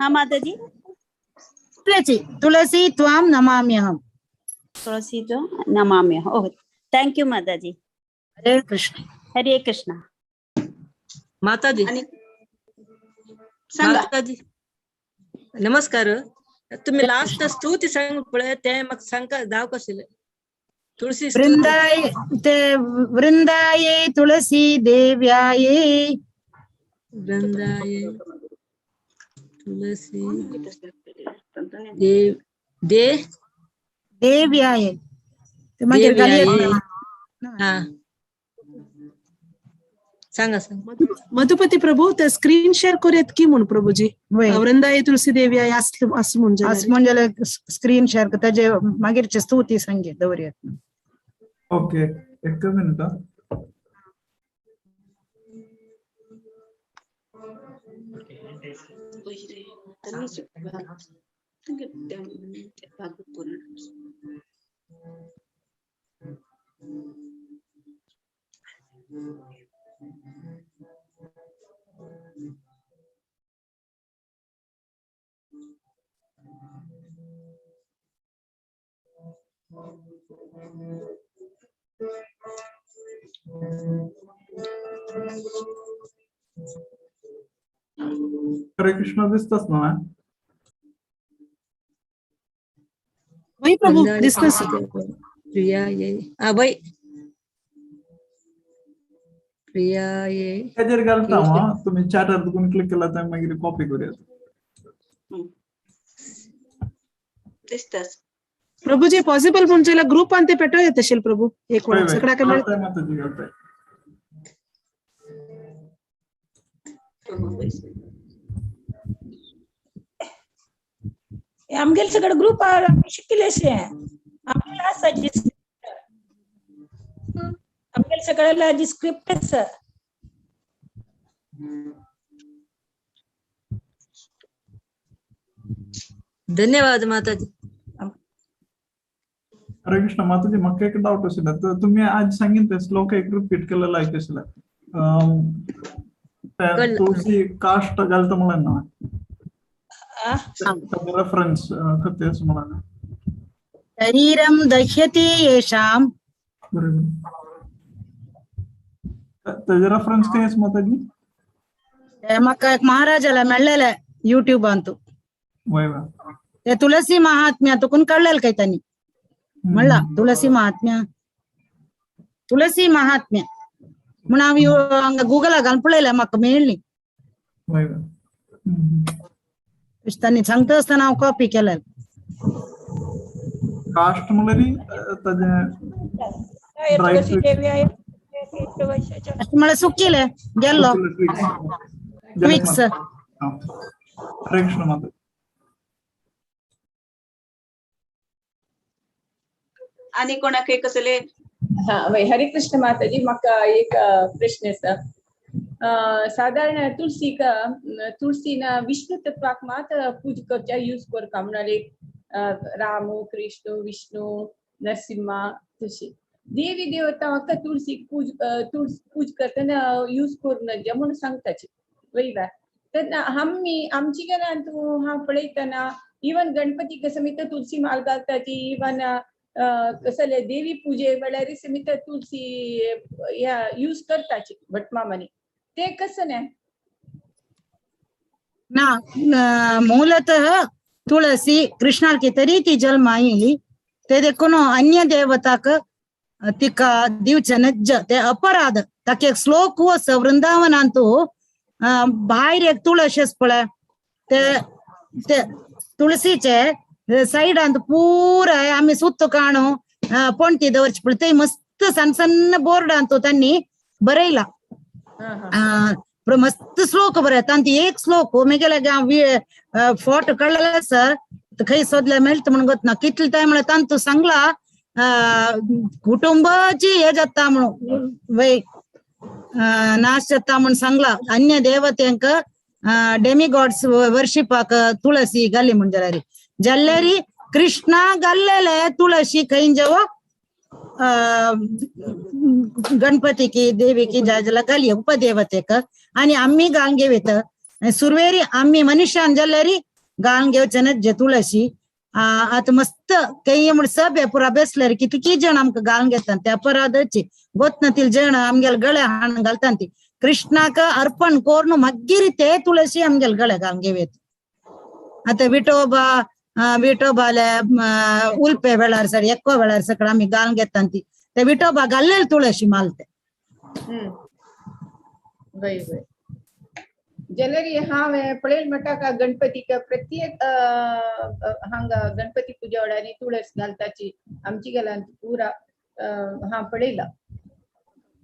हा माताजी. तुलसी तुलसी त्वां नमाम्यहम्. तुलसी त्वां नमाम्यहम्. ओके thank you माताजी. हरे कृष्ण. हरे कृष्ण. माताजी. आणि सांगा. माताजी नमस्कार. तुम्ही लास्ट स्तुती सांग पळय ते म्हाका सांगका जाव कशें तुळसी वृंदाय ते वृंदाये तुळसी देव्याये वृंदाये तुळसी देव दे देव्याये ते मागीर देव्याये. हा सांगा सांगा. मधुपती प्रभू ते स्क्रीन शेअर करूयात की म्हण प्रभूजी. वय. वृंदाये तुळसी देवी असं असं म्हणजे असं म्हणजे स्क्रीन शेअर ताजे मागीरचे स्तुती सांगे दवरयात. ओके एक मिनिट. हरे कृष्ण दिसतच ना? वय प्रभू दिसतस. प्रिया ये हा वय प्रियाये तेजेर घालता हांव आं. तुमी चॅटार तुकून क्लिक केला तर मागीर कॉपी करूया. दिसताच. प्रभूजी पॉसिबल म्हूण जाल्यार ग्रुपान ते पेटो येत अशेल प्रभू एक वय वेळा वय सगळ्याक मेळ घालताय माताजी घालताय. आमगेले सगळे ग्रुप शिकिल्लेशे आमगेले आसा जी आमगेले सगळ्याला जी स्क्रिप्ट आसा. धन्यवाद माताजी. हरे कृष्ण माताजी, म्हाका एक डावट आशिल्लो तर तुम्ही आज सांगीन ते श्लोक एक रिपीट केलेलो लायक आशिल्लें. कळ्ळें. तुळशी काष्ट घालता म्हणलें ना, आ? रेफरन्स करते असं म्हणा. शरीरं दह्यते येषां. बरोबर, त्याचे रेफरन्स काय आसा माताजी? ते म्हाका एक महाराजाला मेळ्ळेले युट्यूबांतू. वय वय. ते तुलसी महात्म्या तुकून कळ्ळेल काय त्यांनी म्हणला तुलसी महात्म्या, तुलसी महात्म्य म्हण हांव हांगा गुगलाक घालून पळयलें, म्हाका मेळ्ळी. वय वय. तशें तांणी सांगता आसतना हांव कॉपी केलें. कास्ट म्हणल्यार ताजे Dry तुळशी fruits. देवी आहे वैशाच्या. अशें म्हळ्यार सुकिलें गेल्लो ट्विक्स. हरे कृष्ण माता. आनी कोणाकय कसले? हा वय, हरे कृष्ण माताजी, म्हाका एक प्रश्न आसा. साधारण तुळसीक तुळसीन विष्णु तत्वाक मात पूज करच्या यूज करता म्हणाले, राम कृष्ण विष्णु नरसिम्हा तशी देवी देवता म्हाका तुळसीक पूज तुळस पूज करतना यूज करूं नज म्हणून सांगताची वयला. तेन्ना आमी आमची घरान तूं हांव पळयतना इवन गणपतीक समेत तुळसी माल घालताची, इवन कसले देवी पूजे वेळार समेत तुळसी ह्या यूज करताची भटमामानी, ते कसं न्हय? ना, ಮೂಲತಃ ತುಳಸಿ कृष्णाक तरी ती जन्म आयली ते देखून अन्य देवताक तिका दिवचे नज्ज, ते अपराध. ताका एक श्लोक आसा वृंदावनांतू, भायर एक तुळस आसा पळय, ते ते तुळसीचे सायडांत पुराय आमी सुत्त काणू पणटी दवरची पळय, थंय मस्त सण सण्ण बोर्डांत तांणी बरयला. मस्त श्लोक बरय तांत एक श्लोक मेगेले फोटो कळ्ळेले सर खंय सोदले मेळटा म्हणून गोत ना कितले टायम म्हळ्यार तांतू सांगला कुटुंबाची हे जाता म्हणून वय नाश जाता म्हणून सांगला. अन्य देवतेंक डेमिगॉड्स वर्शिपाक तुळसी घाली म्हण जाल्यार जाल्यारी कृष्णा घाल्लेले तुळशी खंय जेव गणपतीकी देवीकी जाय जाल्यार घाली उपदेवतेक आणि आम्ही घालून घेवत सुरवेरी आम्ही मनुष्यान जाल्यारी घालून घेवचे नज्जे तुळशी. आतां मस्त काही म्हण सभे पुरा बेसल्यार कितकी जण आमकां घालून घेतात ते अपराधाची गोत तील जण आमगेले गळे हाडून घालतात ती कृष्णाक अर्पण करून मागीर ते तुळशी आमगेले गळे घालून घेवत. आतां विठोबा विठोबाले उल्पे वेळार सर एक्को वेळार सगळं आमी घालून घेतात ती ते विठोबा घाल्लेले तुळशी मालते. वय वय, जाल्यार हांवें पळयल म्हणटा का गणपतीक प्रत्येक हांगा गणपती पुजा वेळार तुळस घालताची आमची घरांत पुरा हांव पळयला.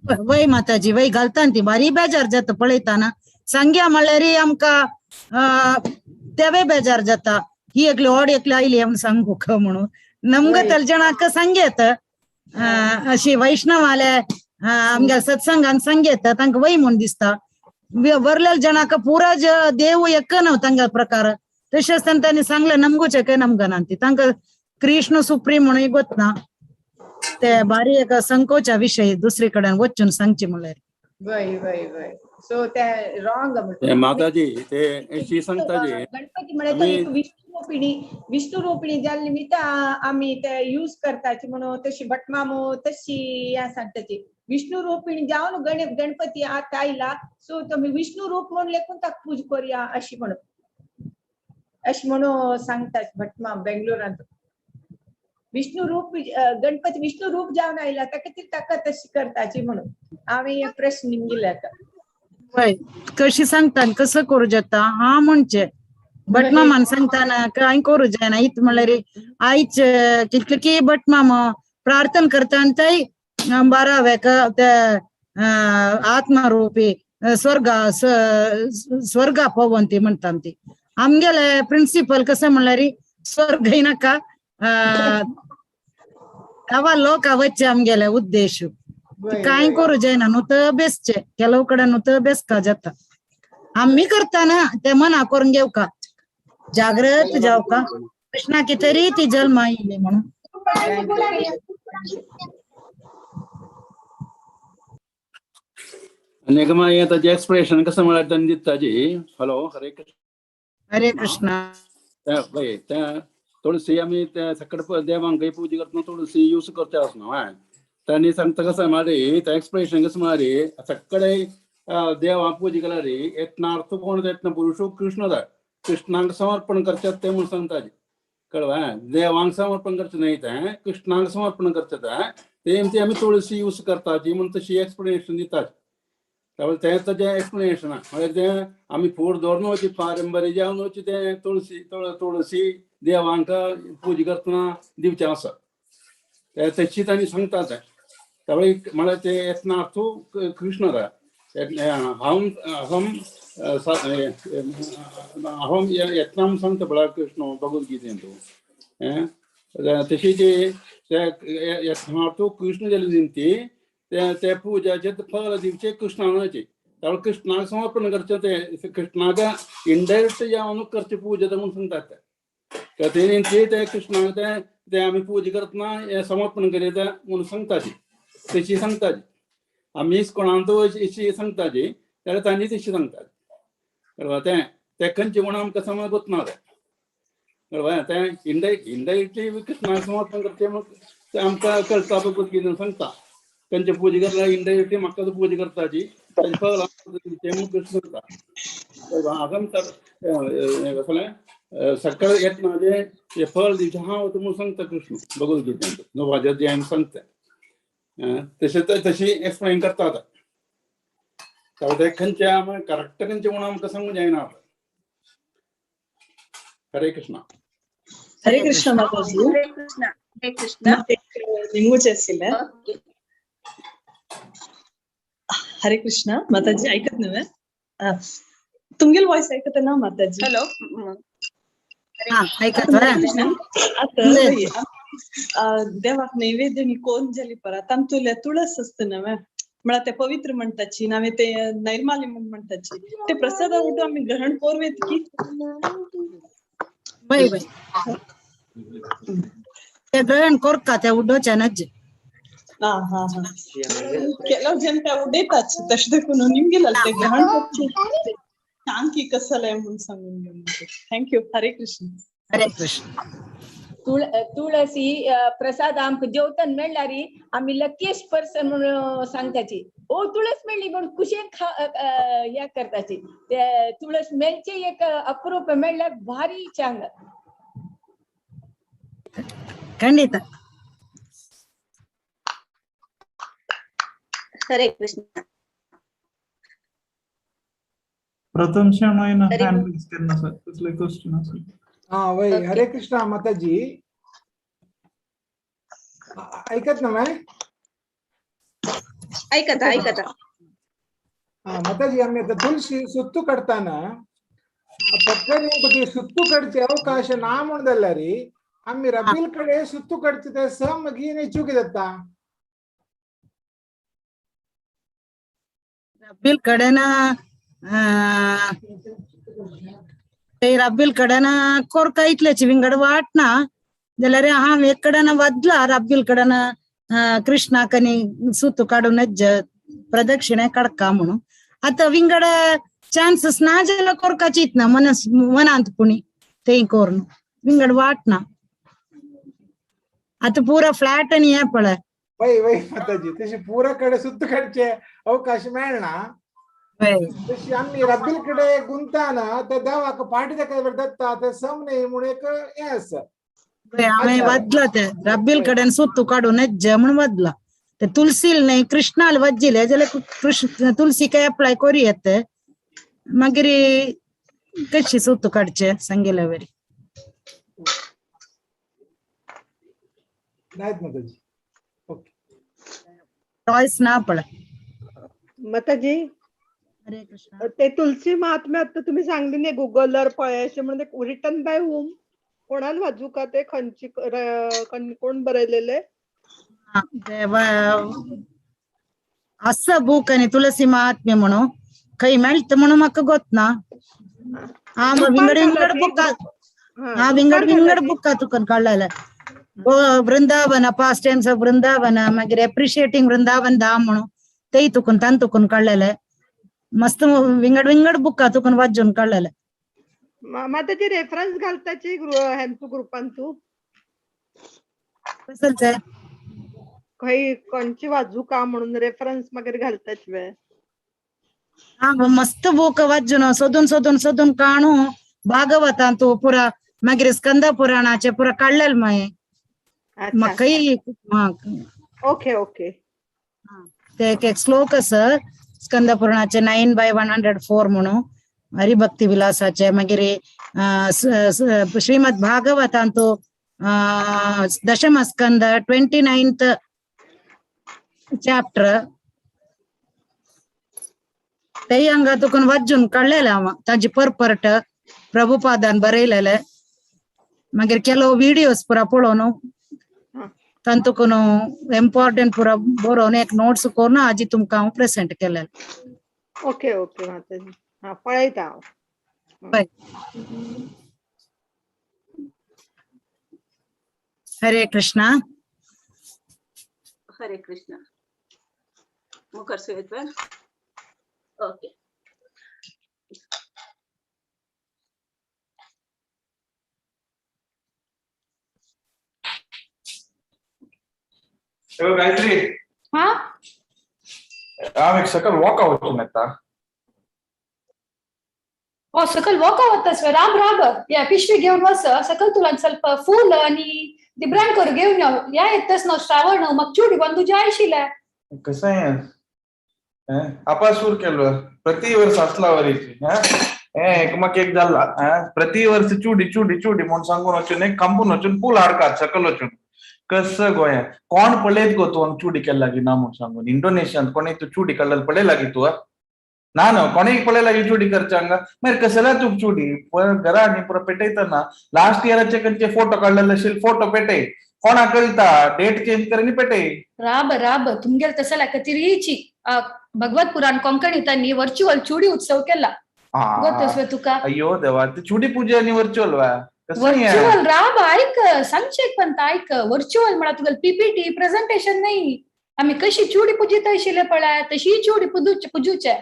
वय माताजी, वय घालता ती बारी बेजार जाता पळयतना सांग्या म्हणल्यार आमकां तेवे बेजार जाता ही एकली ओड एकली आयली म्हणून सांगू का म्हणून नमगतल जणांक सांगेत अशी वैष्णवाले आमगे सत्संगान सांगेत तांकां वय म्हूण दिसता. वरलेल्या जणांक पुरा देव एक न्हू तांगे प्रकार तशें आसतना तांणी सांगलें नमगूचे काय नमगना ती तांकां कृष्ण सुप्रीम म्हणून गोत ना ते बारी एक संकोचा विशय दुसरे कडेन वचून सांगचे म्हणल्यार. वय वय वय, सो ते रॉंग. ते माताजी ते शी सांगता जी गणपती म्हळ्यार तो एक विष्णु रोपिणी, विष्णु रोपिणी जाल्ले निमित्त आमी ते यूज करताची म्हणून तशी भटमामो तशी ह्या सांगताची विष्णु रोपिणी जावन गणपती आतां आयला सो तुमी विष्णु रूप म्हणून लेखून ताका पूज करुया अशी म्हणून अशें म्हणून सांगता भटमाम बेंगलोरांत. विष्णू रूप गणपती विष्णू रूप जावन आयला ताका ती ताका तशी करताची म्हणून हांवें हे प्रश्न निमगिले आतां. वय कशी सांगता कसं करू जाता हा म्हणजे भटमामान सांगताना काय करू जायना इत म्हणल्यार आईच कितले की भटमाम प्रार्थना करता आनी थंय बाराव्याक ते आत्मरूपी स्वर्ग स्वर्गा पवंती म्हणटा ती. आमगेले प्रिन्सिपल कसं म्हणल्यार स्वर्ग नाका तवा लोक वच्चे आमगेले उद्देश काय करू जायना न्हू तर बेसचे ಕೆಲವು ಕಡೆ न्हू तर बेसका जाता. आम्ही करताना ते मना करून घेऊ का जागृत जाव का कृष्णा की तरी ती जन्मा येयली म्हणून. आनी एक मागीर ताजें एक्सप्रेशन कसं म्हळ्यार तांणी दिता ताजी. हॅलो, हरे कृष्ण. हरे कृष्ण. त्या पळय त्या तुळसी आमी त्या सकट देवांकय पुजा करतना तुळसी यूज करता आसना हय. तांणी सांगता कसं म्हळ्यार तें एक्सप्रेशन कसं म्हळ्यार सगळे देवां पुजा केल्यार यत्नार्थ कोण यत्न पुरुष कृष्ण जाय कृष्णांक समर्पण करतात ते म्हणून सांगता. कळ्ळें? देवांक समर्पण करचें न्हय तें कृष्णांक समर्पण करचें तें ते आमी तुळसी यूज करता जी म्हणून तशी एक्सप्लेनेशन दितात. त्यामुळे तें ताजें एक्सप्लेनेशन म्हळ्यार तें आमी फूड दवरून वचची पारंपरीक जावन वचची तें तुळसी तुळसी देवांक पुजा करतना दिवचें आसा ते तशी तांणी सांगता तें. त्यामुळे म्हळ्यार तें यत्नार्थू कृष्ण जाय. अहम अहम अहम यत्नाम सांगता पळय कृष्ण भगवद्गीतेंतू तशी ती यत्नार्थू कृष्ण जाली निमती ते पुजाचे फळ दिवचे कृष्णाचे. त्यामुळे कृष्णाक समर्पण करचें ते कृष्णाक इनडायरेक्ट जावन करचे पुजा म्हणून सांगतात. ते ते कृष्णाक ते ते आमी पुजा करतना हें समर्पण करीत म्हणून सांगता तशी सांगता. आमी कोणाक अशी सांगता जी जाल्यार तांणी तशी सांगतात. कळ्ळें? तें तें खंयचें म्हणून आमकां समज ना तें. कळ्ळें? तें इनडायरेक्टली कृष्णाक समर्पण करचें म्हूण तें आमकां कळटा भगवद्गीतेन सांगता. खंयचे पुजा करता इनडायरेक्टली म्हाका पुजा करता जी ताजें फळ तें म्हूण कृष्ण सांगता. अहम कसलें सकाळ येतना जें फळ दिवचें हांव म्हणून सांगता कृष्ण भगवद्गीतेन नवाज्या अध्यायान सांगता. तशें तशी एक्सप्लेन करता आतां. ते खंयचे आमी करेक्ट खंयचे म्हणून आमकां सांगूंक जायना. हरे कृष्ण. हरे कृष्ण माताजी. हरे कृष्ण. हरे कृष्ण. निमगुचे आशिल्लें. हरे कृष्ण माताजी ऐकत न्हय? तुमगेल वॉयस ऐकत ना माताजी? हॅलो. ऐकत. आतां देवाक नैवेद्य नी कोण जाली परत आमतुले तुळस आसता न्हय म्हळ्यार ते पवित्र म्हणटाची नावे ते नैर्माली म्हण म्हणटाची ते प्रसाद उठो आमी ग्रहण कोरवेत की बय बय ते ग्रहण कोरका ते उडोवचें. हा हा हा ಕೆಲವು ಜನ उडयताच तशें देखून निमगेल ते ग्रहण करचे सांग की कसले म्हणून सांगून. Thank you. Hare Krishna. Hare Krishna. तुळसी प्रसाद आमकां जेवताना मेळ्ळ्यार आमी लकीएस्ट पर्सन म्हणून सांगताची. ओ तुळस मेळ्ळी म्हणून खुशयेन खा हे करताची. ते तुळस मेळचे एक अप्रूप मेळ्ळ्यार भारी चांग. ಖಂಡಿತ. हरे कृष्ण. प्रथम शेणॉयन हँड रेज केन्ना सर कसले क्वेश्चन असेल. हा वय. हरे कृष्णा माताजी ऐकत ना मॅ? ऐकता ऐकता. हा माताजी आम्ही आता तुळशी सुत्तू काढताना पटकन ती सुत्तू काडचे अवकाश ना म्हण जाल्यार आम्ही रबील कडे सुत्तू काडचे ते सम मागीर चुकी जाता. रब्बील कडेन ते रब्बील कडेन कोरका इतल्याची विंगड वाट ना जाल्यार हांव एक कडेन वदला रब्बील कडेन कृष्णाक आनी सुतू काडूनच प्रदक्षिणे काडका म्हणून. आतां विंगड चान्सीस ना जाल्यार कोरकाची ना मनस मनांत पुणी तें करून विंगड वाट ना. आतां पुरा फ्लॅट आनी हें पळय. वय वय माताजी तशी पुरा कडे सुत्तू काडचे अवकाश मेळना. तशी आम्ही रब्बील कडे गुंताना त्या देवाक पाटी दाखयल्यार दत्ता ते सम न्ही म्हणून एक हें आसा. हांवें वाजला ते रब्बील कडेन सुत्तू काडून येज्जे म्हणून वाजला. ते तुलसील न्हय कृष्णाल वाजिले जाल्यार कृष्ण तुलसी काय अप्लाय करी येते. मागीर कशी सुत्तू काडचे सांगिल्ले वरी. नायत माताजी. ओके. चॉयस ना पळय. माताजी, हरे कृष्ण. ते तुलसी महात्म्य आता तुम्ही सांगली न्ही गुगलार पळय अशें म्हणून, रिटन बाय हुम, कोणान वाजूका ते खंयची कोण बरयलेले? ते आसा बूक आनी तुलसी महात्म्य म्हणून खंय मेळटा म्हणून म्हाका गोत ना. हा, विंगड विंगड बुका, हा, विंगड विंगड बुका तुका काडलेले. Vrindavan past times of Vrindavan, मागीर एप्रिशिएटिंग वृंदावन धाम म्हणून तेय तुकून तान तुकून काडलेले. मस्त विंगड विंगड बुका तुकून वाजून काडलेले. माताजी रेफरन्स घालताची हेंतू ग्रुपान तू. कसलचे? खंय कोणची वाजूका म्हणून रेफरन्स मागीर घालताची वे. हा, मस्त बूक वाजून सोदून सोदून सोदून काणू भागवतांतू पुरा, मागीर स्कंद पुराणाचे पुरा काडलेले मागीर म्हाकाय. Okay okay. ते एक एक श्लोक आसा स्कंद पुराणाचे 9/104 म्हणून हरिभक्ती विलासाचे. मागीर श्रीमद भागवतांतू दशम स्कंद 29th chapter तेय हांगा तुकून वाजून काडलेले हांव. ताजी परपरट प्रभुपादान बरयलेले. मागीर ಕೆಲವು विडियोज पुरा पळोवन तांतून इम्पॉर्टंट पुरा बरोवन एक नोट्स करून आजी तुमकां हांव प्रेसेंट केले. ओके ओके माताजी, हा, पळयता हांव. हरे कृष्णा. हरे कृष्ण. मुखार सुयत. ओके. गायत्री. हा. हांव एक सकल वॉक वचून येता. हो, सकल वॉका वतास? राब राब, या पिशवी घेऊन वस सकल. तुला ಸ್ವಲ್ಪ फूल आणि दिब्रान कर घेऊन या. या येतच ना श्रावण, मग चुडी पण तुझ्या आयशिला. कसं आहे, आपा सूर केलो प्रति वर्ष असला वरीची. हे एकमाक एक जाला. प्रति वर्ष चुडी चुडी चुडी म्हणून सांगून वचून एक कांपून वचून पूल हाडकात सकल वचून. कसं गोंया कोण पळयत गो तूं चुडी केला लागी ना म्हणून सांगून? इंडोनेशियान कोणी तूं चुडी काडलेली पळय लागी तूं? ना ना, कोणीक पळय लागी चुडी करचे हांगा? मागीर कसल्या तुका चुडी घरा आनी पुरो पेटयतना. लास्ट इयराचे खंयचे फोटो काडलेले आशिल्ले, फोटो पेटय. कोणाक कळटा? डेट चेंज कर आनी पेटय. राब राब, तुमगेल तसं खातीर भगवत पुराण कोंकणी त्यांनी व्हर्च्युअल चुडी उत्सव केला गोतस तुका. अय्यो देवा, ती चुडी पूजा आनी व्हर्च्युअल वा? व्हर्च्युअल, राब, ऐक, सांगचे पण ऐक. व्हर्च्युअल म्हणा तुका पीपीटी प्रेझेंटेशन नाही. आम्ही कशी चुडी पुजित आशिल्ले पळय तशी चुडी पुजूचे.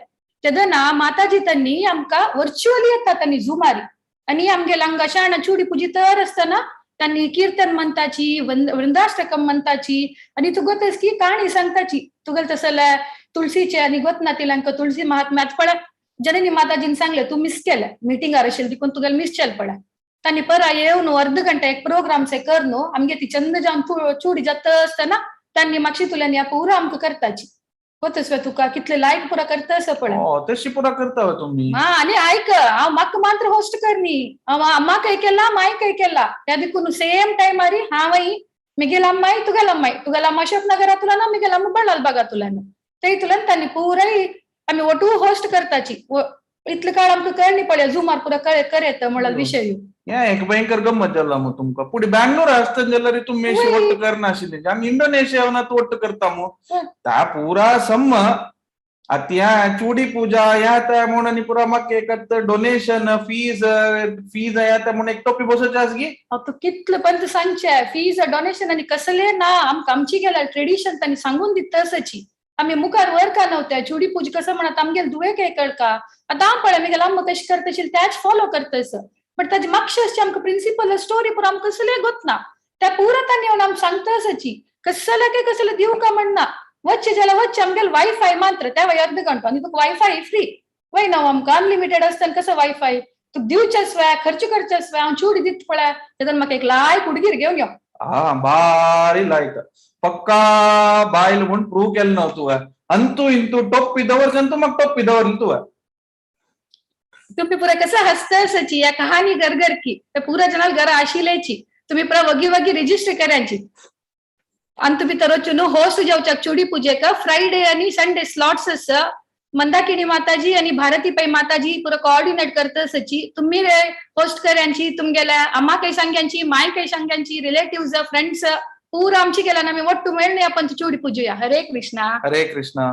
तेदना माताजी त्यांनी आमकां व्हर्च्युअली येतात त्यांनी झुमारी आणि आमगेले हांगा शाणा चुडी पुजितर आसतना त्यांनी कीर्तन म्हणताची, वृंदाष्टकम म्हणताची आणि तू गोतस की काणी सांगताची. तुगेल तसले तुळशीचे आणि गोत ना तिलांक तुळसी महात्म्यात पळय जननी माताजीन सांगले तू मिस केलं मिटिंगार असेल तिकून तुगेल मिस केल पळय. त्यांनी परा येवन अर्ध घंटा एक प्रोग्राम से कर न्हू आमगे ती चंद जावन चुडी जाता आसतना त्यांनी मागशी तुल्यानी पुरा आमकां करताची. गोतस तुका कितले लायक पुरा करता असं पळय. तशी पुरा करता तुम्ही. हा, आणि ऐक, हांव म्हाका मात्र होस्ट करनी. हांव अम्माकय केला, मायकय केला. त्या देखून सेम टायमारी हांवय मिगेल अम्माय तुगेल अम्माय, तुगेल अम्मा अशोक नगरातुला ना, मिगेल अम्मा बल्लाल बागातुला ना, ते तुला त्यांनी पुराय आम्ही ಒಟ್ಟು होस्ट करताची. इतले काळ आमकां कळनी पडले झुमार पुरा करेत म्हणल्यार विशय. हे एक भयंकर गम्मत जाला मग तुमकां. पुढे बँगलोर आसतना जाल्यार तुमी अशी वट्ट करनाशिल्ली. आमी इंडोनेशिया वट्ट करता मग ता पुरा सम्म आतां ह्या चुडी पूजा ह्या त्या म्हणून आनी पुरा म्हाका एक डोनेशन फीज फीज ह्या त्या म्हणून एक टोपी बसोवची आस गी. तूं कितले पण सांगचे फीज डोनेशन आनी कसले ना, आमकां आमची गेल्यार ट्रेडिशन तांणी सांगून दिता तसची. आमी मुखार वर का नव्हत्या चुडी पूज कसं म्हणत आमगेल दुवे काय कळका. आतां हांव पळय आमी आमकां कशें करता त्याच फॉलो करतस, बट ताजी मागशेची आमकां प्रिंसिपल स्टोरी पुरा आमकां कसले गोतना त्या पुरा तांणी येवन आमकां सांगता आसाची. कसले काय कसले दिवं का म्हणना, वच्चे जाल्यार वच्चे. आमगेल वायफाय मात्र त्या वय अर्द घंटो आनी तुका वायफाय फ्री वय ना, आमकां अनलिमिटेड आसतना कसं वायफाय तुका दिवचें स्वय खर्च करचें स्वय हांव चूड दित पळय तेदन म्हाका एक लायक हुडगीर घेवन यो. हा भारी लायक पक्का बायल म्हूण प्रूव केलें ना तुवें. अंतू इंतू टोप्पी दवर अंतू म्हाका टोप्पी दवरली तुवें. तुम्ही पुरा कसं हसतसाची या कहाणी घर घर की तर पुरा जणाल घर आशिलेची तुम्ही पुरा वगी वगी रजिस्टर करायची. आणि तुम्ही तर न्हू होस्ट जावच्याक चुडी पूजेक फ्रायडे आणि संडे स्लॉट्स आसा. मंदाकिनी माताजी आणि भारती पै माताजी पुरा कोऑर्डिनेट करतसची. तुम्ही होस्ट करायची तुमगेल्या अम्मा काही सांग्यांची माय काही सांग्यांची रिलेटिव्ह फ्रेंड्स पुरा आमची केला ना आमी ಒಟ್ಟು मेळणी आपण चुडी पूजूया. हरे कृष्णा. हरे कृष्णा.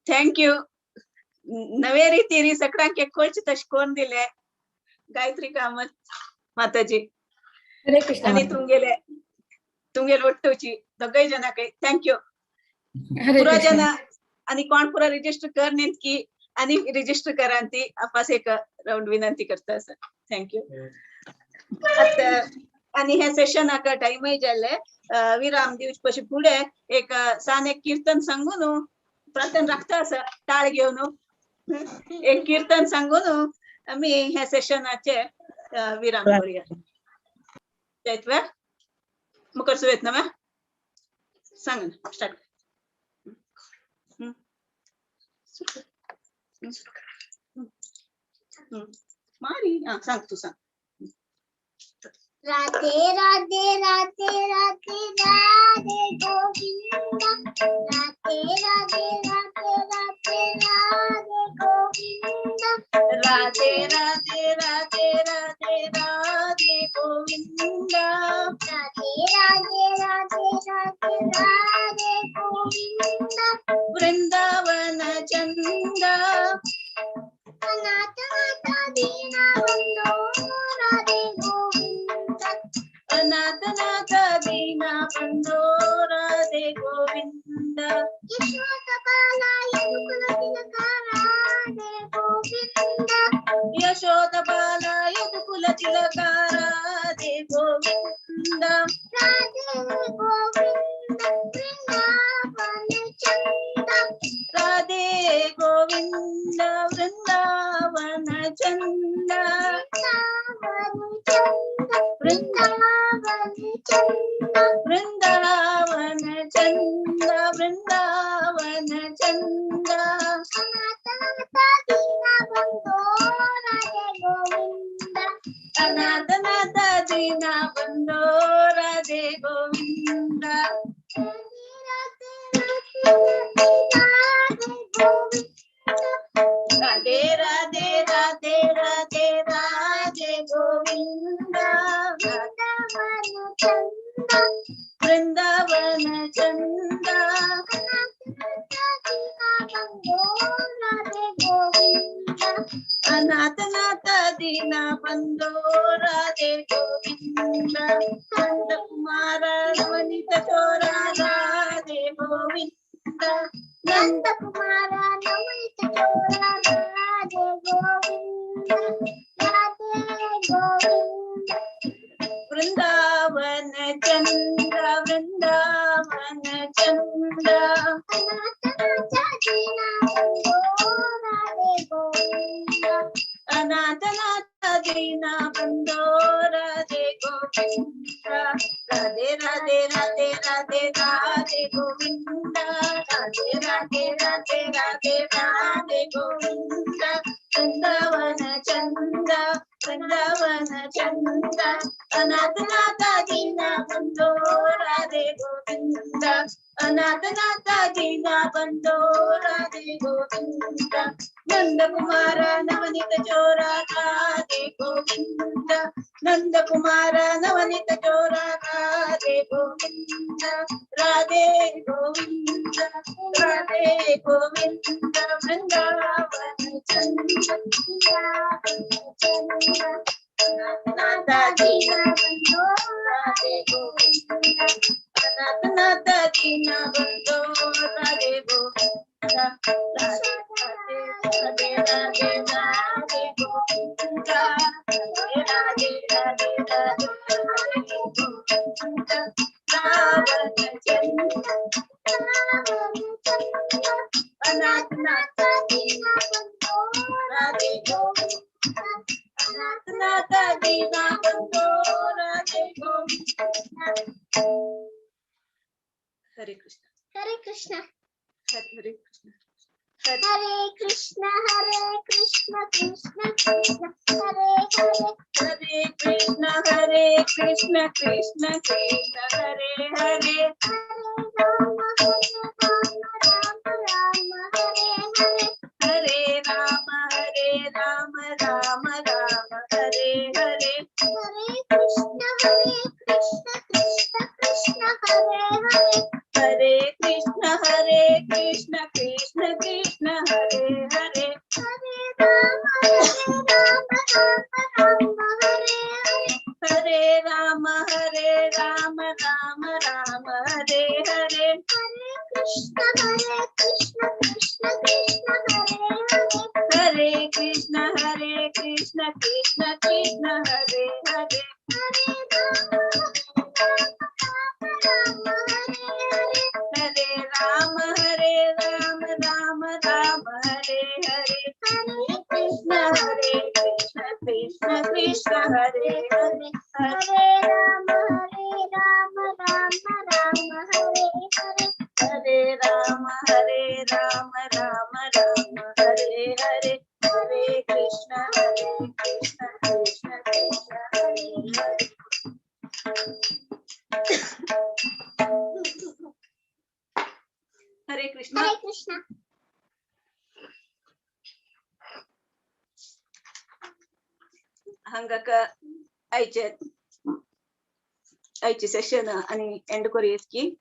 Thank you. नवे रीतीरी सगळ्यांक कळचे तशें करून दिले गायत्री कामत माताजी. हरे कृष्णा. आणि तुमगेले तुमगेले ಒಟ್ಟುची दोगाय जणांक thank you. हरे पुरा कृष्णा. जण आणि कोण पुरा रजिस्टर कर नेमकी आणि रजिस्टर करांती आपास एक राउंड विनंती करता sir. Thank you. आता आणि हे सेशन आका टाइमय जाल्ले विराम दिवचे पशी फुडें एक सान एक कीर्तन सांगून प्रार्थना राखता आसा टाळ घेवन एक कीर्तन सांगून आमी ह्या सेशनाचे विराम करूया. जायत वे मुखार सुरू ना वे सांग स्टार्ट. मारी हा सांग तू सांग. राधे राधे राधे राधे राधे गोविंदा राधे राधे राधे राधे राधे गोविंदा राधे राधे राधे राधे राधे गोविंदा राधे राधे राधे राधे राधे गोविंदा वृंदावन चंदा अनाथ नाथ दीना बंधो राधे गोविंदा अनाथ नाथ दीना बंधो राधे गोविंदा यशोदा बाला यदुकुल तिलका राधे गोविंदा यशोदा बाला यदुकुल तिलका राधे गोविंदा राधे गोविंदा वृंदावन चंदा राधे गोविंदा वृंदावन चंदा वृंदावन चंदा वृंदावन चंदा वृंदावन चंदा वृंदावन चंदा अनाथ नाथ दीना बंधो राधे गोविंदा अनाथ नाथ दीना बंधो राधे गोविंदा राधे राधे राधे राधे राधे गोविंदा वृंदावन चंदा अनाथ नाथ दीना बंधो राधे गोविंदा नंद कुमार नवनीत चोरा राधे गोविंदा नंद कुमार नवनीत चोरा राधे गोविंदा राधे गोविंदा वृंदावन चंदा वृंदावन चंदा अनाथ नाथ दीना बंधो राधे गोविंदा अनाथ नाथ दीना बंधो राधे गोविंदा राधे राधे राधे राधे राधे गोविंदा राधे राधे राधे राधे राधे गोविंदा वृंदावन चंदा वृंदावन चंदा अनाथ नाथ दीना बंधो राधे गोविंदा अनाथ नाथ दीना बंधो राधे गोविंदा नंद कुमार नवनीत चोरा राधे गोविंदा नंद कुमार नवनीत चोरा राधे गोविंदा राधे गोविंदा राधे गोविंदा वृंदावन चंदा अनाथ दीना बंधो राधे गोविंदा अनाथ नाथ दीना बंधो राधे गोविंदा राधे राधे राधे राधे गोविंदा राधे राधे राधे राधे गोविंदा रावण चंदा हरे कृष्ण. हरे कृष्ण. हरे कृष्ण. हरे कृष्ण हरे कृष्ण कृष्ण कृष्ण हरे हरे. हरे कृष्ण हरे कृष्ण कृष्ण कृष्ण हरे हरे. हरे राम हरे राम राम राम हरे हरे. हरे राम हरे राम राम राम हरे हरे. हरे कृष्ण हरे कृष्ण कृष्ण कृष्ण हरे हरे. हरे कृष्ण हरे कृष्ण कृष्ण कृष्ण हरे हरे. हरे राम हरे राम राम राम हरे हरे. हरे राम हरे राम राम राम हरे हरे. हरे कृष्ण हरे कृष्ण कृष्ण कृष्ण हरे हरे. हरे कृष्ण हरे कृष्ण कृष्ण कृष्ण हरे हरे. हरे राम हरे राम राम हरे हरे. हरे राम हरे राम राम राम हरे हरे. हरे कृष्ण हरे कृष्ण कृष्ण कृष्ण हरे हरे. हरे राम हरे राम राम राम हरे हरे. हरे राम हरे राम राम राम हरे हरे. हरे कृष्ण हरे कृष्ण कृष्ण कृष्ण हरे हरे. हरे कृष्ण. हरे कृष्ण. हांगाक आयचे आयचे सेशन आणि एंड करूया की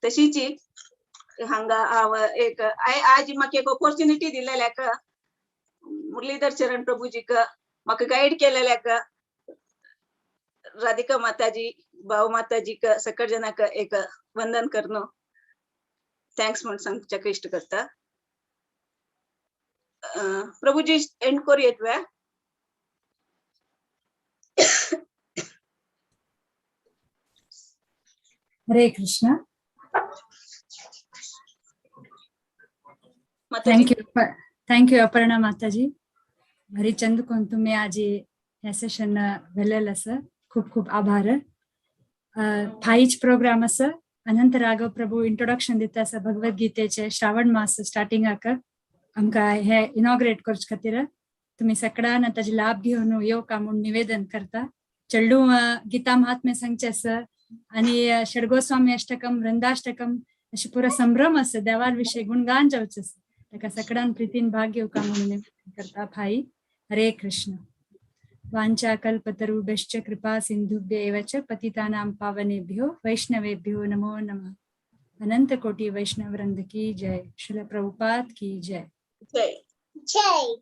तशीच हांगा हांव एक आज म्हाका एक ऑपॉर्च्युनिटी दिलेल्याक मुरलीधर चरण प्रभुजीक, म्हाका गायड केलेल्याक राधिका माताजी, भाऊ माताजीक, सकळ जणांक एक वंदन करनो thanks म्हण सांगच्याक इश्ट करता. प्रभुजी, एंड करूयेत वे. हरे कृष्ण. माताजी. Thank you, thank you Aparna माताजी. हरिचंद कोण तुम्ही आज ह्या सेशन व्हेलेलं आसा, खूप खूप आभार. फाईच प्रोग्राम आसा. अनंत राघव प्रभू इंट्रोडक्शन दिता आसा भगवद्गीतेचे. श्रावण मास स्टार्टिंगाक आमकां हे इनॉग्रेट करचे खातीर तुम्ही सगळ्यान ताजे लाभ घेवन येवका म्हूण निवेदन करता. चेडूं गीता महात्म्य सांगचें आसा आणि षडगोस्वामी अष्टकम, वृंदाष्टकम अशें पुरो संभ्रम आसा. देवार विशय गुणगान जावचें आसा. ताका सगळ्यान प्रितीन भाग घेवका म्हणून निवेदन करता. भाई, हरे कृष्ण. वाञ्छा कल्पतरुभ्यश्च कृपा सिन्धुभ्य एव च पतितानां पावनेभ्यो वैष्णवेभ्यो नमो नमः. अनंत कोटि वैष्णव वृंद की जय. श्रील प्रभुपाद की जय. जय. जय.